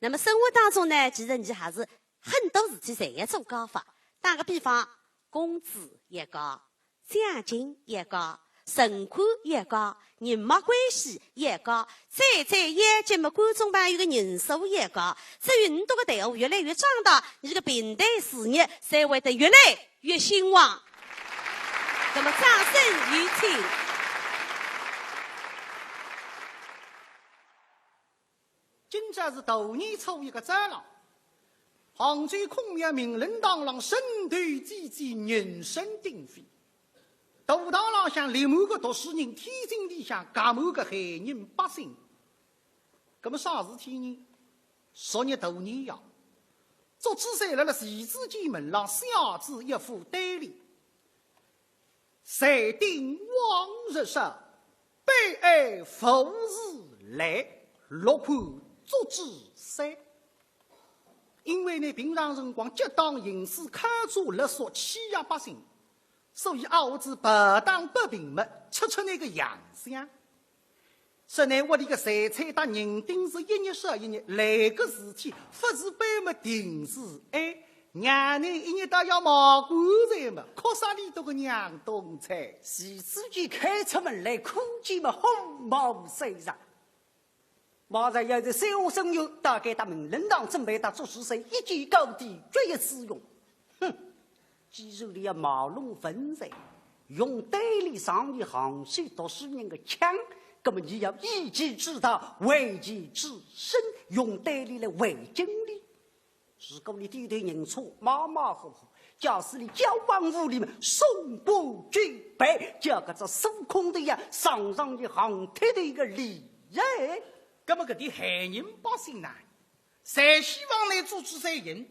那么生活当中呢，其实伲还是很多事体侪要做加法。打个比方，工资也高， 奖金也高，存款也高，人脉关系也高，最最要紧么，观众朋友个人数也高。只有倷笃个队伍越来越壮大，伲个评弹事业才会得越来越兴旺。那么掌声有请。 今朝是大年初一个早浪，杭州孔庙名人堂浪人头济济，人声鼎沸。大堂浪向立满个读书人，天井里向夹满个闲人百姓。葛么啥事体呢？昨日大年夜，祝枝山辣辣徐子见门浪写仔一副对联。 谁定往日杀，悲哀浮时来，落款祝枝山。因为呢，平常辰光结党营私，敲诈勒索，欺压百姓，所以啊，我只不当不平么，出出那个洋相。 说呢，屋里个财产搭银锭是一日少一日，来个事体勿是悲么定是哀，让倷一日到夜忙棺材么，哭煞俚笃个娘东哉。徐子见开出门来，看见么火冒三丈。马上要是三五生员，大概搭名人堂准备搭祝枝山一决高低，决一死战。 哼，既然俚要卖弄文才，用对联上演杭州读书人个腔，葛么伲要以其之道，还其之身，用对联来回敬俚。如果俚点头认错，马马虎虎；假使俚交往无礼么，送官究办，叫搿只苏孔头呀，尝尝俚杭铁头个厉害。葛么搿点闲人百姓呢？ 侪希望拿祝枝山赢。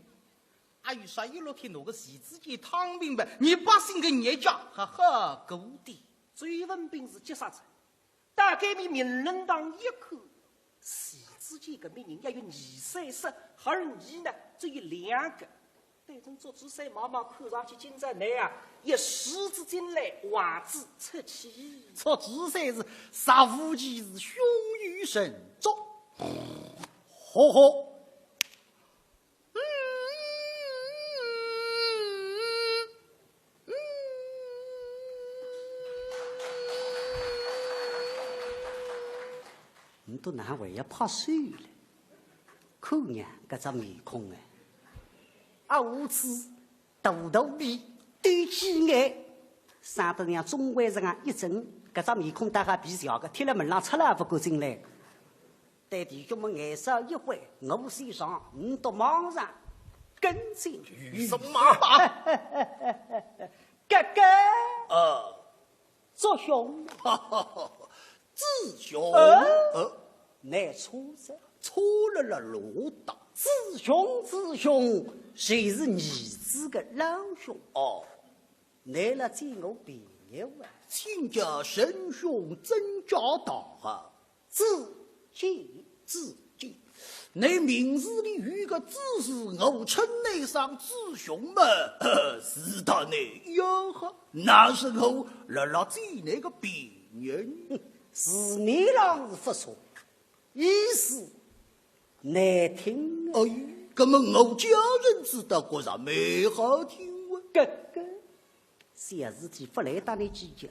阿有啥一路天拿个徐子见趟病吧，伲百姓个日脚还好过点。周文宾是急煞哉，打开俚名人堂一看，徐子见搿么人也有二三十，而伲呢，只有两个。 对准祝枝山，妈妈看上去今朝倷啊，一时之间来，话子出气。祝枝山是杀无其事，胸有成竹。呵呵。嗯，嗯，嗯。 倷笃哪还要拍手了？看娘搿只面孔哎。啊，无耻，大肚皮，对起眼，生得像中环城啊一整，搿只面孔大概比小个，贴辣门浪出来也勿敢进来。对弟兄们眼色一会，我先上，你倒马上跟进。什么？哥哥，呃，祝兄，子兄，呃，呃，难错哉，错了了，老大。子兄，子兄，就是儿子个老兄。哦， 倷来见我便宜啊。亲家，圣兄尊驾到啊。子建，子建，倷名字里有个子字，我称倷声子兄嘛，是大倷呀哈，那是我辣辣见倷个便宜。字面上是勿错，意思难听啊。哎，搿么我家人知道觉着蛮好听啊。哥哥， 小事体勿来搭倷计较，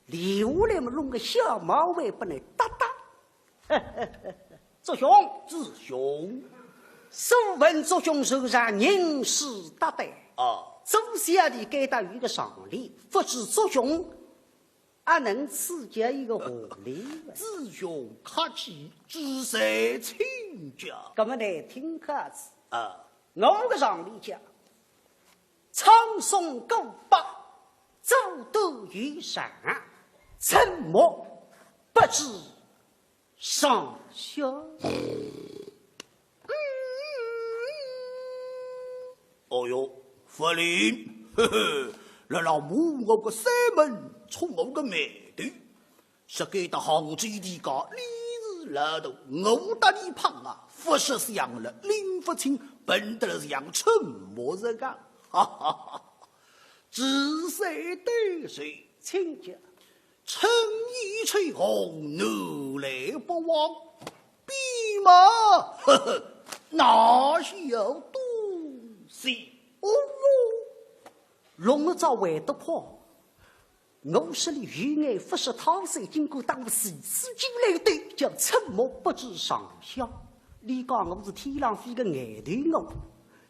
留下来么弄个小毛病拨倷搭搭。祝兄，祝兄，素闻祝兄手上人事搭档，啊，做小弟该搭有一个上联，不知祝兄阿能赐教一个下联？祝兄客气，子才请教。搿么倷听好仔啊，我个上联讲， 苍松古柏，阻断有常，沉默不知上下。哦哟，勿灵，嘿嘿，辣辣摸我个山门，触我个霉头。 实梗搭杭州地界，俚是老大，我搭俚碰啊，勿识相了，拎勿清，笨得了像沉默实梗，哈哈哈哈。子才对谁？亲家。春已秋红，南来北往，比马，呵呵，哪晓东西？哦哟，弄得早会得快。 我说俚有眼勿识泰山，竟敢当我是四句金来对，叫沉默不知上下。俚讲我是天浪飞个呆头鹅，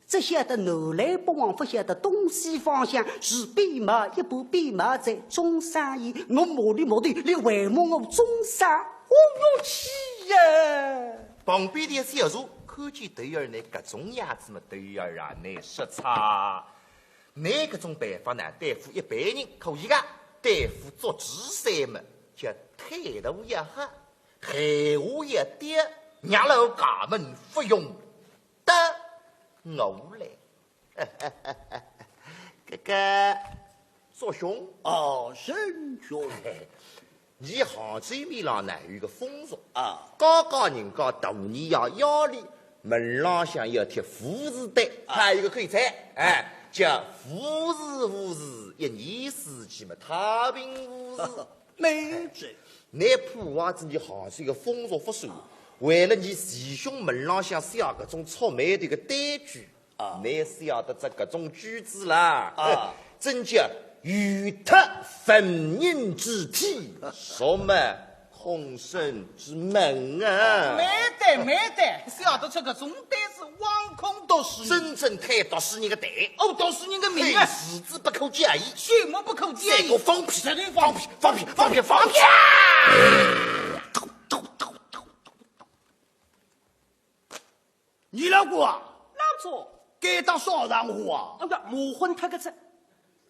只晓得南来北往，勿晓得东西方向，是比马，一般比马在中山县，我摸里摸头，俚还摸我中山，我要气呀！旁边的小叔看见头儿呢，搿种样子嘛，头儿啊，难说差。 倷搿种办法呢，对付一般人可以个，对付祝枝山么，叫退路也好，闲话也对，让老家门勿用得我来。搿个祝兄，哦，沈兄， 伲杭州面浪呢有一个风俗啊，家家人家大年夜夜里门浪向要贴福字单，啊，还有一个口彩，哎，叫福字福字，一年四季嘛太平无事。没错。倷破坏仔伲杭州个风俗勿说，为了伲弟兄门浪向写搿种触霉头个单据， 啊，倷晓得搿种句子啦，啊，真叫有托坟茔之体，什么孔圣之门啊！没得，没得，晓得出搿种单是枉空读书。真正推读书人个对，哦，读书人个名啊，字字不可加以，血墨不可加以，这个放屁，这个放屁，放屁，放屁，放屁啊！你老哥啊，老祖，该搭啥场化啊？哎呀，没昏脱个哉。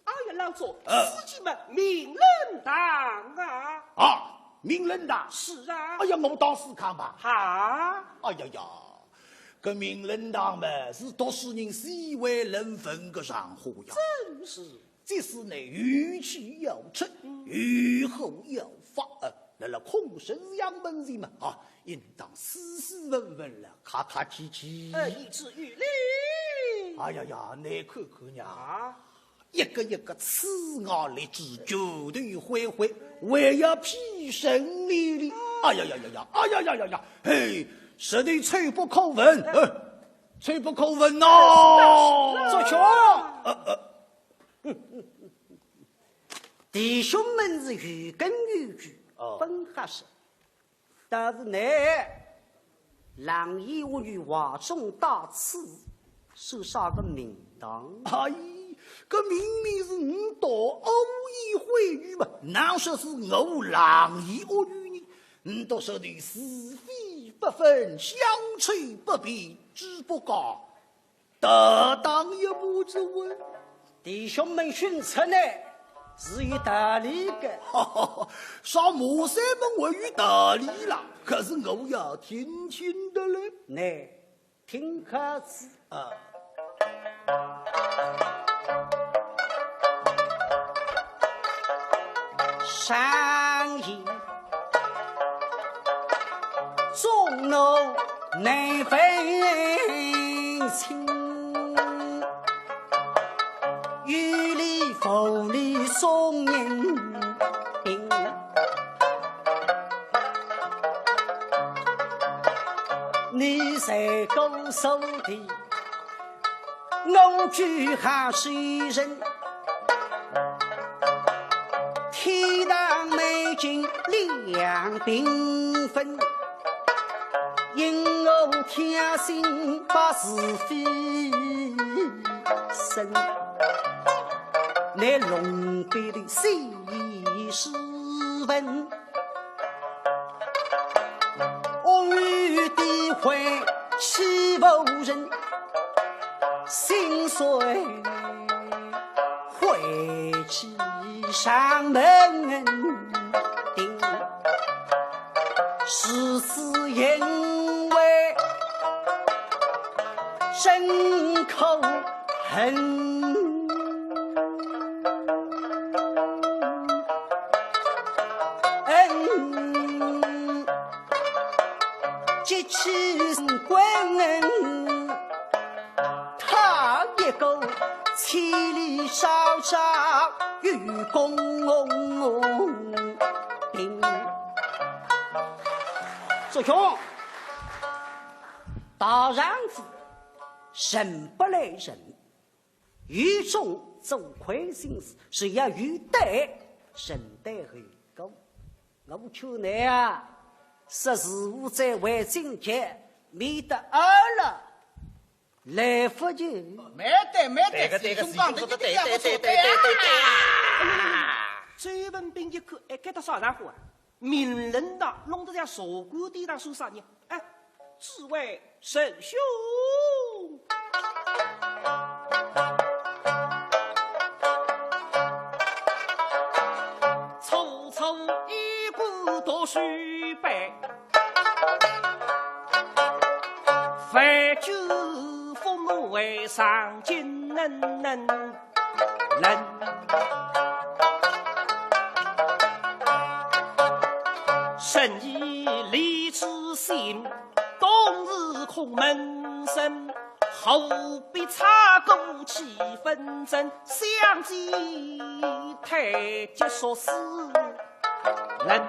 哎呀，老祖，呃，此地嘛，名人堂啊。啊，名人堂？是啊。哎呀，我当时看吧。哈？哎呀呀，搿名人堂嘛，是读书人四会论文个场化呀。正是。 即使呢有气要出，有火要发，呃，辣辣孔圣爷门前嘛，啊，应当斯斯文文了，客客气气。呃，有旨有令。哎呀呀，你看看呀，啊，一个一个龇牙咧嘴，九头灰灰，还要批评哩哩。哎呀呀呀呀，哎呀呀呀呀，嘿，实在臭不可闻，哎，臭不可闻呐！祝兄，呃呃。 弟兄们是有根有据，哦，本合适。但是呢，狼烟恶语，话中带刺，是啥个名堂？哎，搿明明是我道恶言秽语嘛，哪说是我狼言恶语呢？我道说的是非不分，相吹不平，只不过得当一步之问。弟兄们训斥呢，是有道理的。啥骂山门还有道理啦？可是我要听听的嘞。那听客子啊。上言，众怒难分清，有理无理众人评。 你在高手的，我居下谁人？天堂美景两平分，因我天性把是非深，乃龙背的谁是问？ 恶语诋毁欺负人，心碎晦气上门庭。如此因为真可恨。 嗯，激起滚，他一个千里迢迢与公平。祝兄，大丈夫，人不来人。 有种做亏心事，是要有对，人对后果。我劝你啊，识时务者为俊杰，免得二了来不及。没得，没得，对个，对个，师兄讲得对，对，对，对，对，对，对，对啊！周文宾一看，哎，搿搭啥家伙啊？ 名人堂弄得像茶馆店当算啥呢？哎，只为仁兄。初初一个读书班，凡举风为上进人。 人。生以礼之心，冬日空门深，何必察顾其纷争，相煎太急俗世人。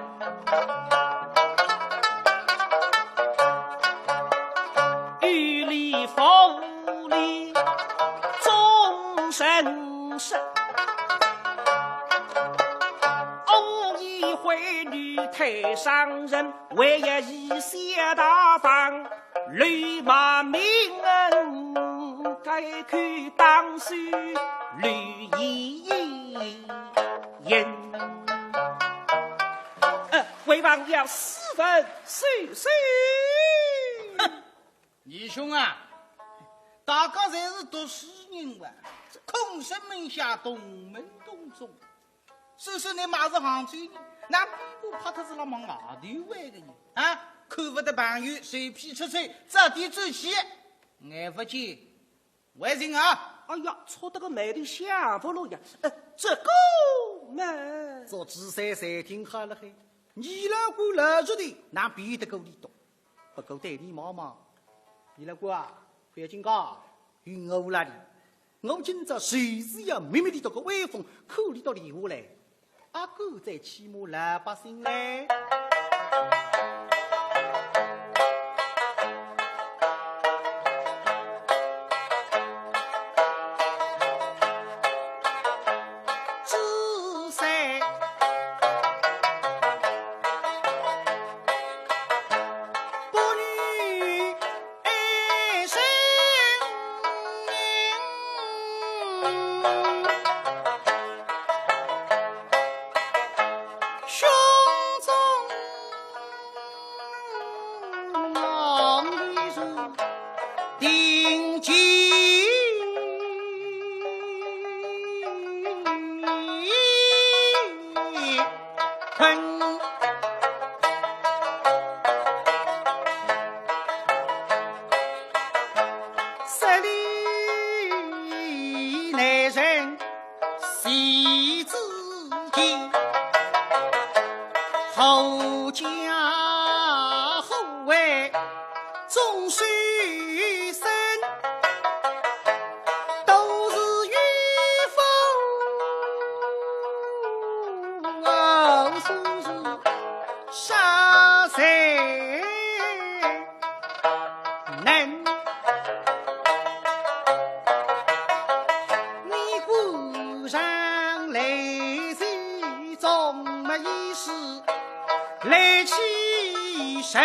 有理无理，众人说。恶言秽语太伤人，为要以小大方，流氓名恩，改口当手，流言言。呃，为王爷斯文收手。 义兄啊，大家侪是读书人哇，孔圣门下同门同宗。虽说你嘛是杭州人，那边个怕他是辣往外头玩个人啊，看勿得朋友，随便出出，早点转去，眼勿见为净啊。哎呀，触得个霉头想勿落呀，呃，这个嘛。做仔细侪听好了嘿，倪老倌老实的，哪比得过俚笃？ 不过对俚望望，倪老倌啊，覅紧讲，有我辣里，我今朝就是要灭灭俚笃个威风，看俚笃留下来，阿敢再欺瞒老百姓嘞。定睛看，十里难寻谁之见，后家后位 总是生都是与夫，是杀谁能？你固然来自中么一世 来欺人。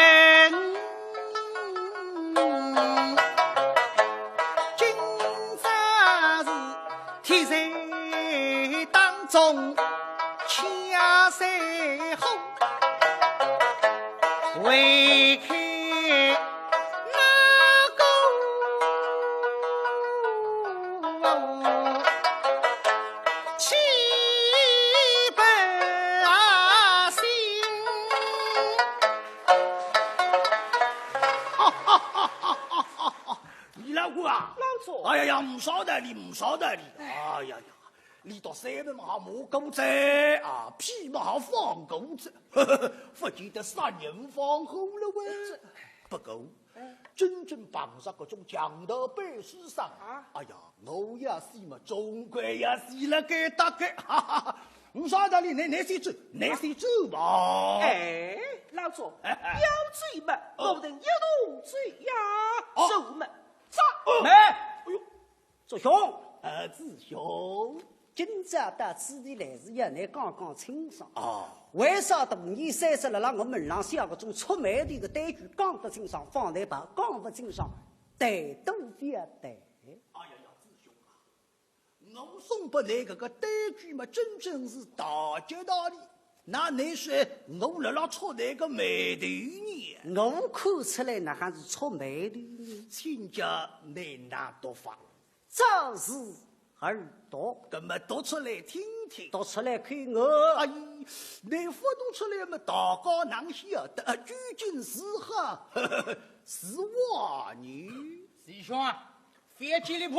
今朝是天在当中，恰在后，为看哪个欺本啊心。李老官啊，老总。哎呀呀，唔少道理，唔少道理。哎呀呀，俚笃三门嘛好骂过哉啊，屁嘛好放过哉，勿见得杀人放火了喂。不过，哎。真正碰着搿种强盗背书生，啊。哎呀，我也是嘛，总归也是了该搭个，哈哈哈。唔少道理，倷，倷先走，倷先走吧。哎，老总，哎，哎。要走嘛，哦。我等一同走呀，哦。走嘛，走。哦。慢。哎呦，祝兄。呃，祝兄。今朝到此地来是要倷讲讲清爽。哦。为啥大年三十了，辣我门浪向搿种触霉头个单据讲得清爽，方才怕讲勿清爽，谈都勿要谈。哎呀呀，祝兄啊， 我送拨倷搿个单据嘛，真正是大吉大利。哪能说我辣辣触倷个霉头呢？我看出来哪哈是触霉头呢？请教倷哪读法？照字而读。搿么读出来听听。读出来看我。哎，倷勿读出来嘛，大家哪晓得，啊，究竟是好是坏呢？师兄啊， 覅见离谱，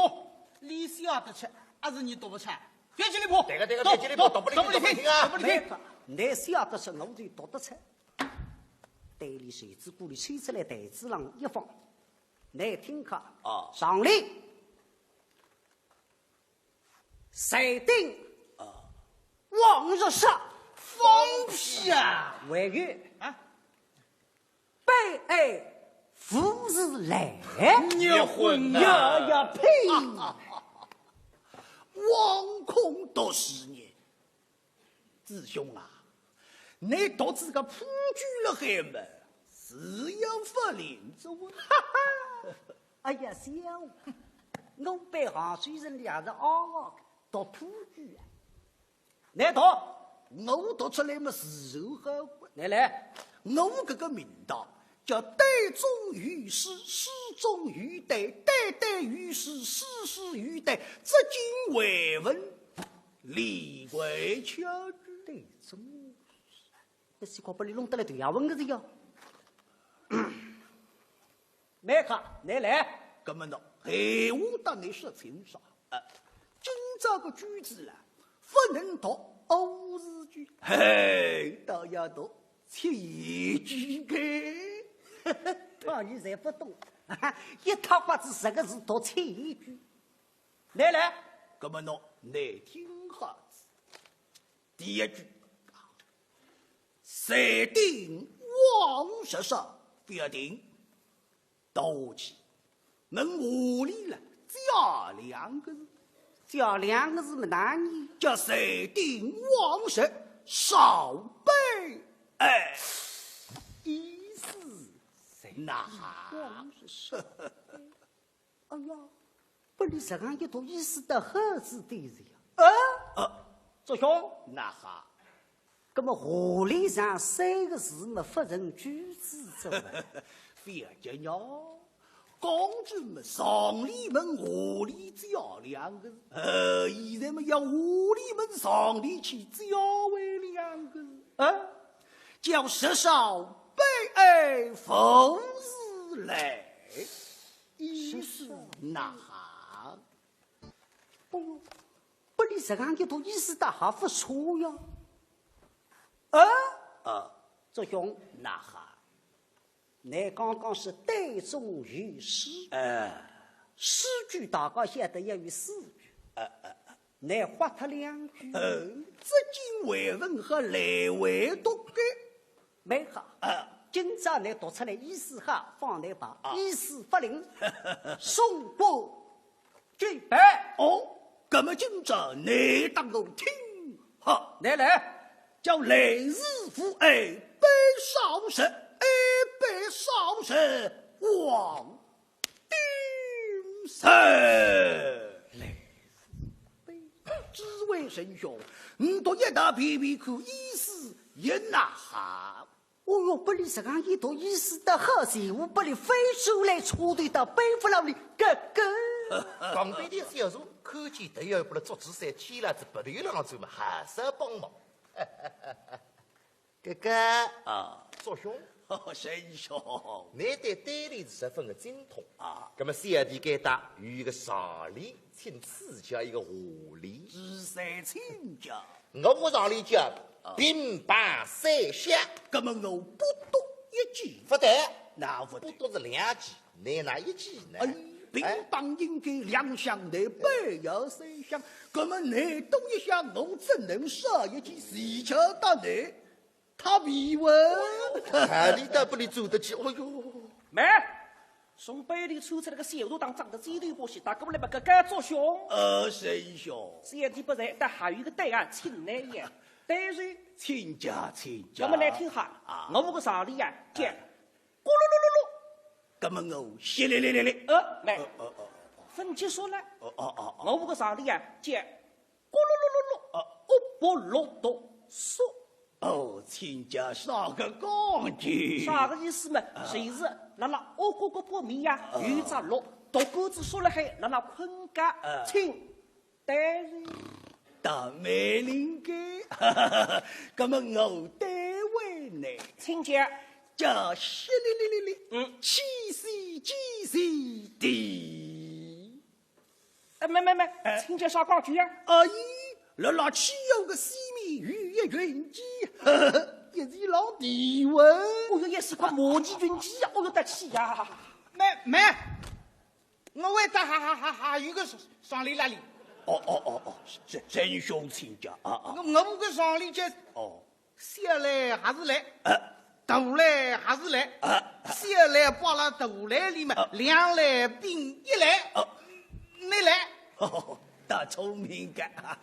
倷写得出，还是倷读勿出？覅见离谱。对个，对个，读，覅见离谱，读，读拨俚听，读拨俚听，读拨俚听。倷写得出，我就读得出。对俚袖子管里抽出来台子浪一放，倷听看。啊。上联，谁定，啊。王日杀。放屁啊！还有，啊？ 被爱无事来。你混呐！呀呀呸！枉空读书呢。子兄啊，倷读仔个破句了海么，是要勿灵哉喂。哎呀，笑，我班杭州人也是阿学个读破句啊。 倷读。我读出来么是有好个。倷来。我搿个名堂叫对中有诗，诗中有对，对对有诗，诗诗有对，至今还闻连环巧句。对中有诗，搿是快拨俚弄得来对呀，问个是呀。 蛮好，倷来。搿么喏，闲话搭倷说清爽，呃，今朝个句子啦，勿能读恶字句，嘿，倒要读千句个。道理侪勿懂，一塌刮子十个字读千句。倷来。搿么喏，倷听好仔。第一句，谁定王日杀，勿要停。 读下去，问下联了，加两个字。加两个字么哪呢？叫谁定王日少悲哀。意思是哪？王日少悲哀。哎呀，拨俚实梗一读，意思倒好仔点哉呀。啊？啊，祝兄。哪哈？ 搿么下联上三个字么勿成句子哉啘？覅急哟，讲究么上联门下联加两个字，呃，现在么要下联门上联去加回两个字，啊，叫“十少悲哀无事来”，意思哪哈？哦哟，拨俚实梗一读意思倒还勿错呀。啊？啊，祝兄哪哈？ 倷刚刚是对中有诗，哎。诗句大家晓得要有四句，哎，哎，哎。倷豁脱两句。呃，浙经回文和来回读个。蛮好。啊。今朝倷读出来意思好，放倷跑，啊。意思勿灵，送官 去办。哦，搿么今朝倷搭我听好。来来，叫“来时无爱悲少时，爱悲少时望丁神”。来，诸位仁兄，你读一道便便看，意思也哪哈？ 哦哟，拨俚实梗一读意思倒好，全部拨俚翻转来，插队到背后浪里，咯咯。旁边的小叔看见，都要拨俚捉仔三天了，这不对了，浪走嘛，还是要帮忙。哥哥。啊。祝兄。哦，仁兄。倷对对联是十分的精通。啊。那么小弟该搭有一个上联，请赐教一个下联。是谁请教？ 我个上联叫“并排三响”。搿么我不读一句。勿对，那勿对。不读是两句，倷哪一句呢？哎，并排应该两响，倷偏要三响。搿么倷多一响，我只能少一句，谁晓得倷太皮文。哪里搭拨俚做得去？哦哟，慢！ 从背后里窜出来个小肚当长得尖头巴西，大过来么，哥哥祝兄。呃，仁兄。小弟不才，但还有一个对啊，请来也。对是？请讲，请讲。那么来听哈，啊。我个上联啊，叫咕噜噜噜噜。那么我淅沥沥沥沥。呃，慢。呃，呃，呃，呃。分解说了。哦，哦，哦，哦。我个上联啊，叫咕噜噜噜噜。 哦，哦，不落读书。哦，请教啥个讲究？啥个意思嘛？啊。就是辣辣恶角个背面呀，啊。有只鹿，独角子缩辣海，辣辣困觉，啊。请对。倒蛮灵个，那么我对回呢？请讲。叫淅沥沥沥沥，嗯。淅淅淅淅地。 哎，慢慢慢，哎。请教啥讲究呀？哎，辣辣沏油个西面有一群鸡，呵呵，一群老地文。哦哟，也是块模拟群鸡呀，哦哟，得气呀。慢慢，我还搭还还还还有个上联辣里。哦哦哦哦，仁兄请讲啊啊。我我个上联叫哦。 小来还是来，呃。大来还是来，呃。小来摆辣大来里嘛，呃。两来并一来，呃。你来。哦，大聪明个啊。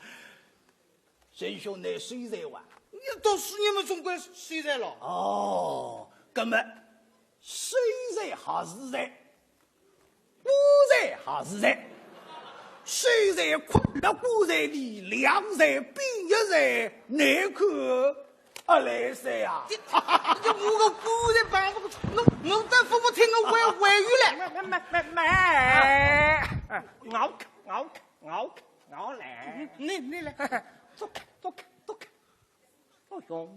仁兄，你收财哇？你读书人嘛，总归收财咯。哦，那么收财还是财？ 棺材还是材，收在困了棺材里，两材并一材，难看阿来三啊！这，这我个棺材搬不过去，我，我再说不听，我回，回去了。慢，慢，慢，慢，慢，我，我，我，我来。你，你来。坐开，坐开，坐开。哎呦。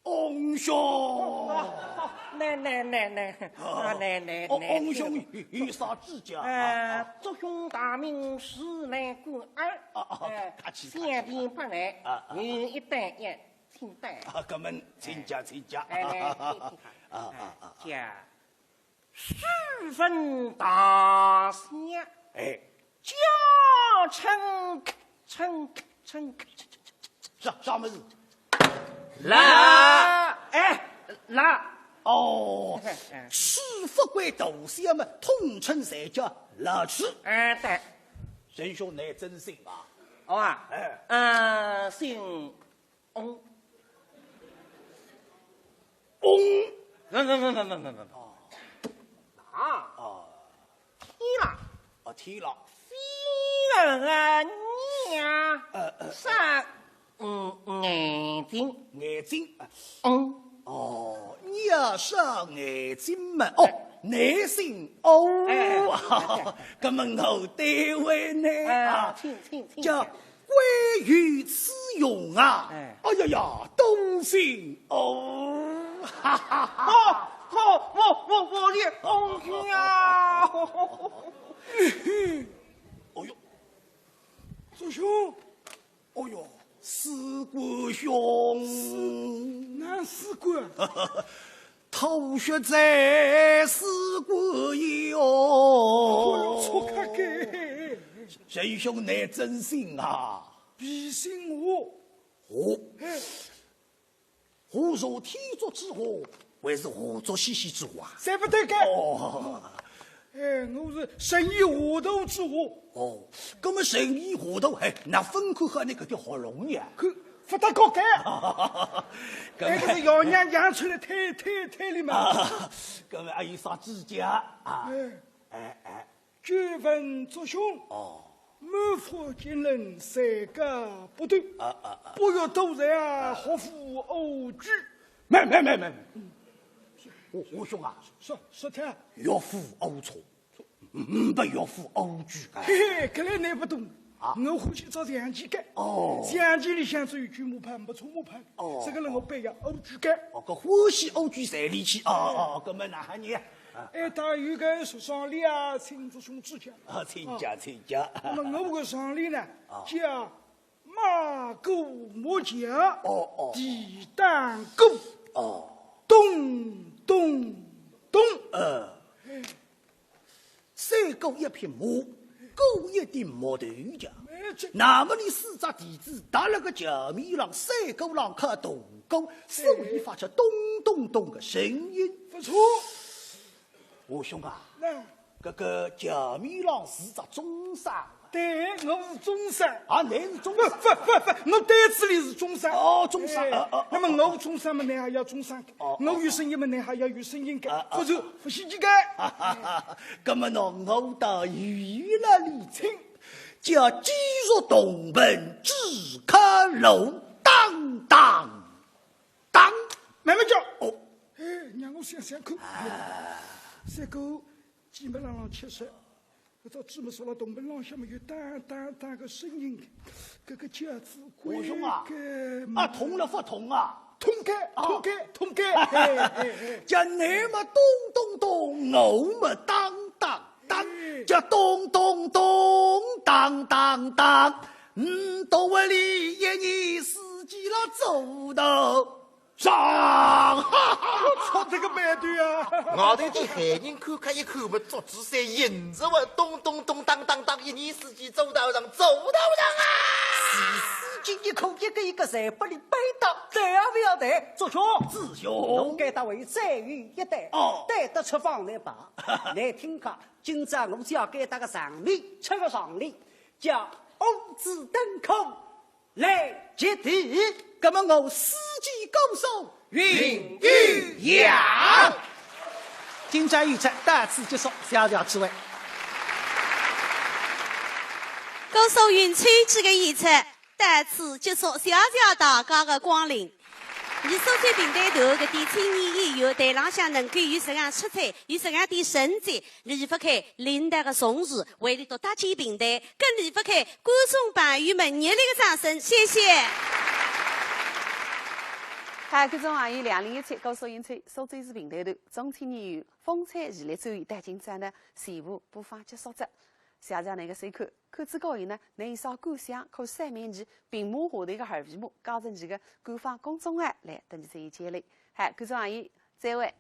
翁兄。哦，哦，来，来，来，来，啊，来，来，翁，来，翁兄有，有啥指教啊？呃，啊。祝兄大名是乃官二，啊，啊，哎，客气，客气。相提并来，啊，啊。有一段要请带。啊，那么请讲，请讲。哎，来，听听看。啊，啊，啊，啊。哎，讲 书文大相，哎。叫称，称，称，啥，啥么事？辣。哎，辣。哦，哎，哎。书法馆大小嘛，统称侪叫辣处。哎，对。仁兄，你真姓啊？我啊？哎。呃，姓 翁。翁。不，不，不。啊。哦。天啦。哦，天啦。飞儿啊，你啊，呃，呃，啥，嗯，眼睛。眼睛。翁。哦，你要上眼睛嘛？哦，你姓欧。哎，哎，哎。搿么我对位呢？哎，啊，请，请，请讲。叫贵于此用啊。哎。哎呀呀，都姓欧。哈哈哈。哦，我，我，我，我的欧君啊。哦哟，周兄。 哦哟，史官兄。哪史官？吐血在史官哟。哦哟，错开个。仁兄乃真姓啊？皮姓吴。吴。哎。 吴若天作之吴，还是吴若西西之吴啊？侪勿对个。哦。哎，我是神医华佗之华。哦，搿么神医华佗，哎，那分开喊你搿条喉咙呀？搿勿搭界个。搿么，哎，搿是爷娘养出来推，推，推理嘛。啊，搿么还有啥指教啊？哎。哎，哎。 久闻周兄，哦。满腹经纶，才高八斗，啊，啊，啊。不学多才啊，学富五车。没，没，没，没，没。吴，吴兄啊，说，说他。学富五车，嗯，不学富五车啊。嘿嘿，搿来你勿懂。啊。我欢喜捉象棋个。哦。象棋里向只有九马派，没错马派。哦。搿个人我背呀，五车个。哦，搿欢喜五车才力气。哦，哦，搿么哪哈呢？ 哎，搭有个说常理啊，请周兄指教。啊，请讲，啊，请讲。那么我个常理呢，啊。叫马过木桥，哦，哦。地当过，哦。咚，咚，咚。呃。哎。赛过一匹马，过一顶木头桥。哎，这那么你四只蹄子踏辣个桥面浪，赛过浪敲铜鼓，所以发出咚咚咚个声音。不错。 吴兄啊，那搿个桥面浪是只中山。对，我是中山。啊，侬是中山。不，不，不，不，我对子里是中山。哦，中山，哎，啊，啊，那么我中山嘛，侬也要中山个。哦，哦，我有声音嘛，侬也要有声音个。啊，啊，勿是，勿是这个。搿么喏，我倒有了理哉，叫鸡入铜盆，猪敲锣，当当 当，慢慢叫。哦。哎，让我想想看。啊。赛过鸡么朗朗吃食，搿只鸡么坐辣铜盆浪向么有当当当个声音，搿个叫子吴兄啊，关个啊，痛了勿痛啊？痛个，啊。痛个，痛个。哎，哎，哎。叫侬么咚咚咚，我么当当当，哎。叫咚咚咚，当当当，嗯，到屋里一年四季了做到 上。我操，这个蛮对啊！外头点闲人看看一看，我们捉仔赛，硬着我咚咚咚当当当，一年四季做道场，做道场啊！四四季一口一个一个侪拨你背到，对啊，勿要对，周兄，师兄，侬该搭位再有一对，哦，对得出方来吧？来听看，今朝我只要该搭个场面，出个场面，叫五子登科 来接地。那么我四季高手云雨阳。今朝演出到此结束，谢谢诸位。高手云雨阳个演出到此结束，谢谢大家个光临。伲苏州评弹团搿点青年演员台浪向能够有实梗出彩，有实梗点成绩，离勿开领导个重视，为俚笃搭建评弹，更离勿开 观众朋友们热烈个掌声，谢谢。好，观众朋友，两零一七高手演出，苏州市评弹团中青年演员风采热烈展演到今朝呢，全部播放结束哉。谢谢㑚个收看，看仔过后呢，㑚有啥感想，可以扫描屏幕下头个二维码，加入伲个官方公众号来搭伲再见嘞。好，观众朋友，再会。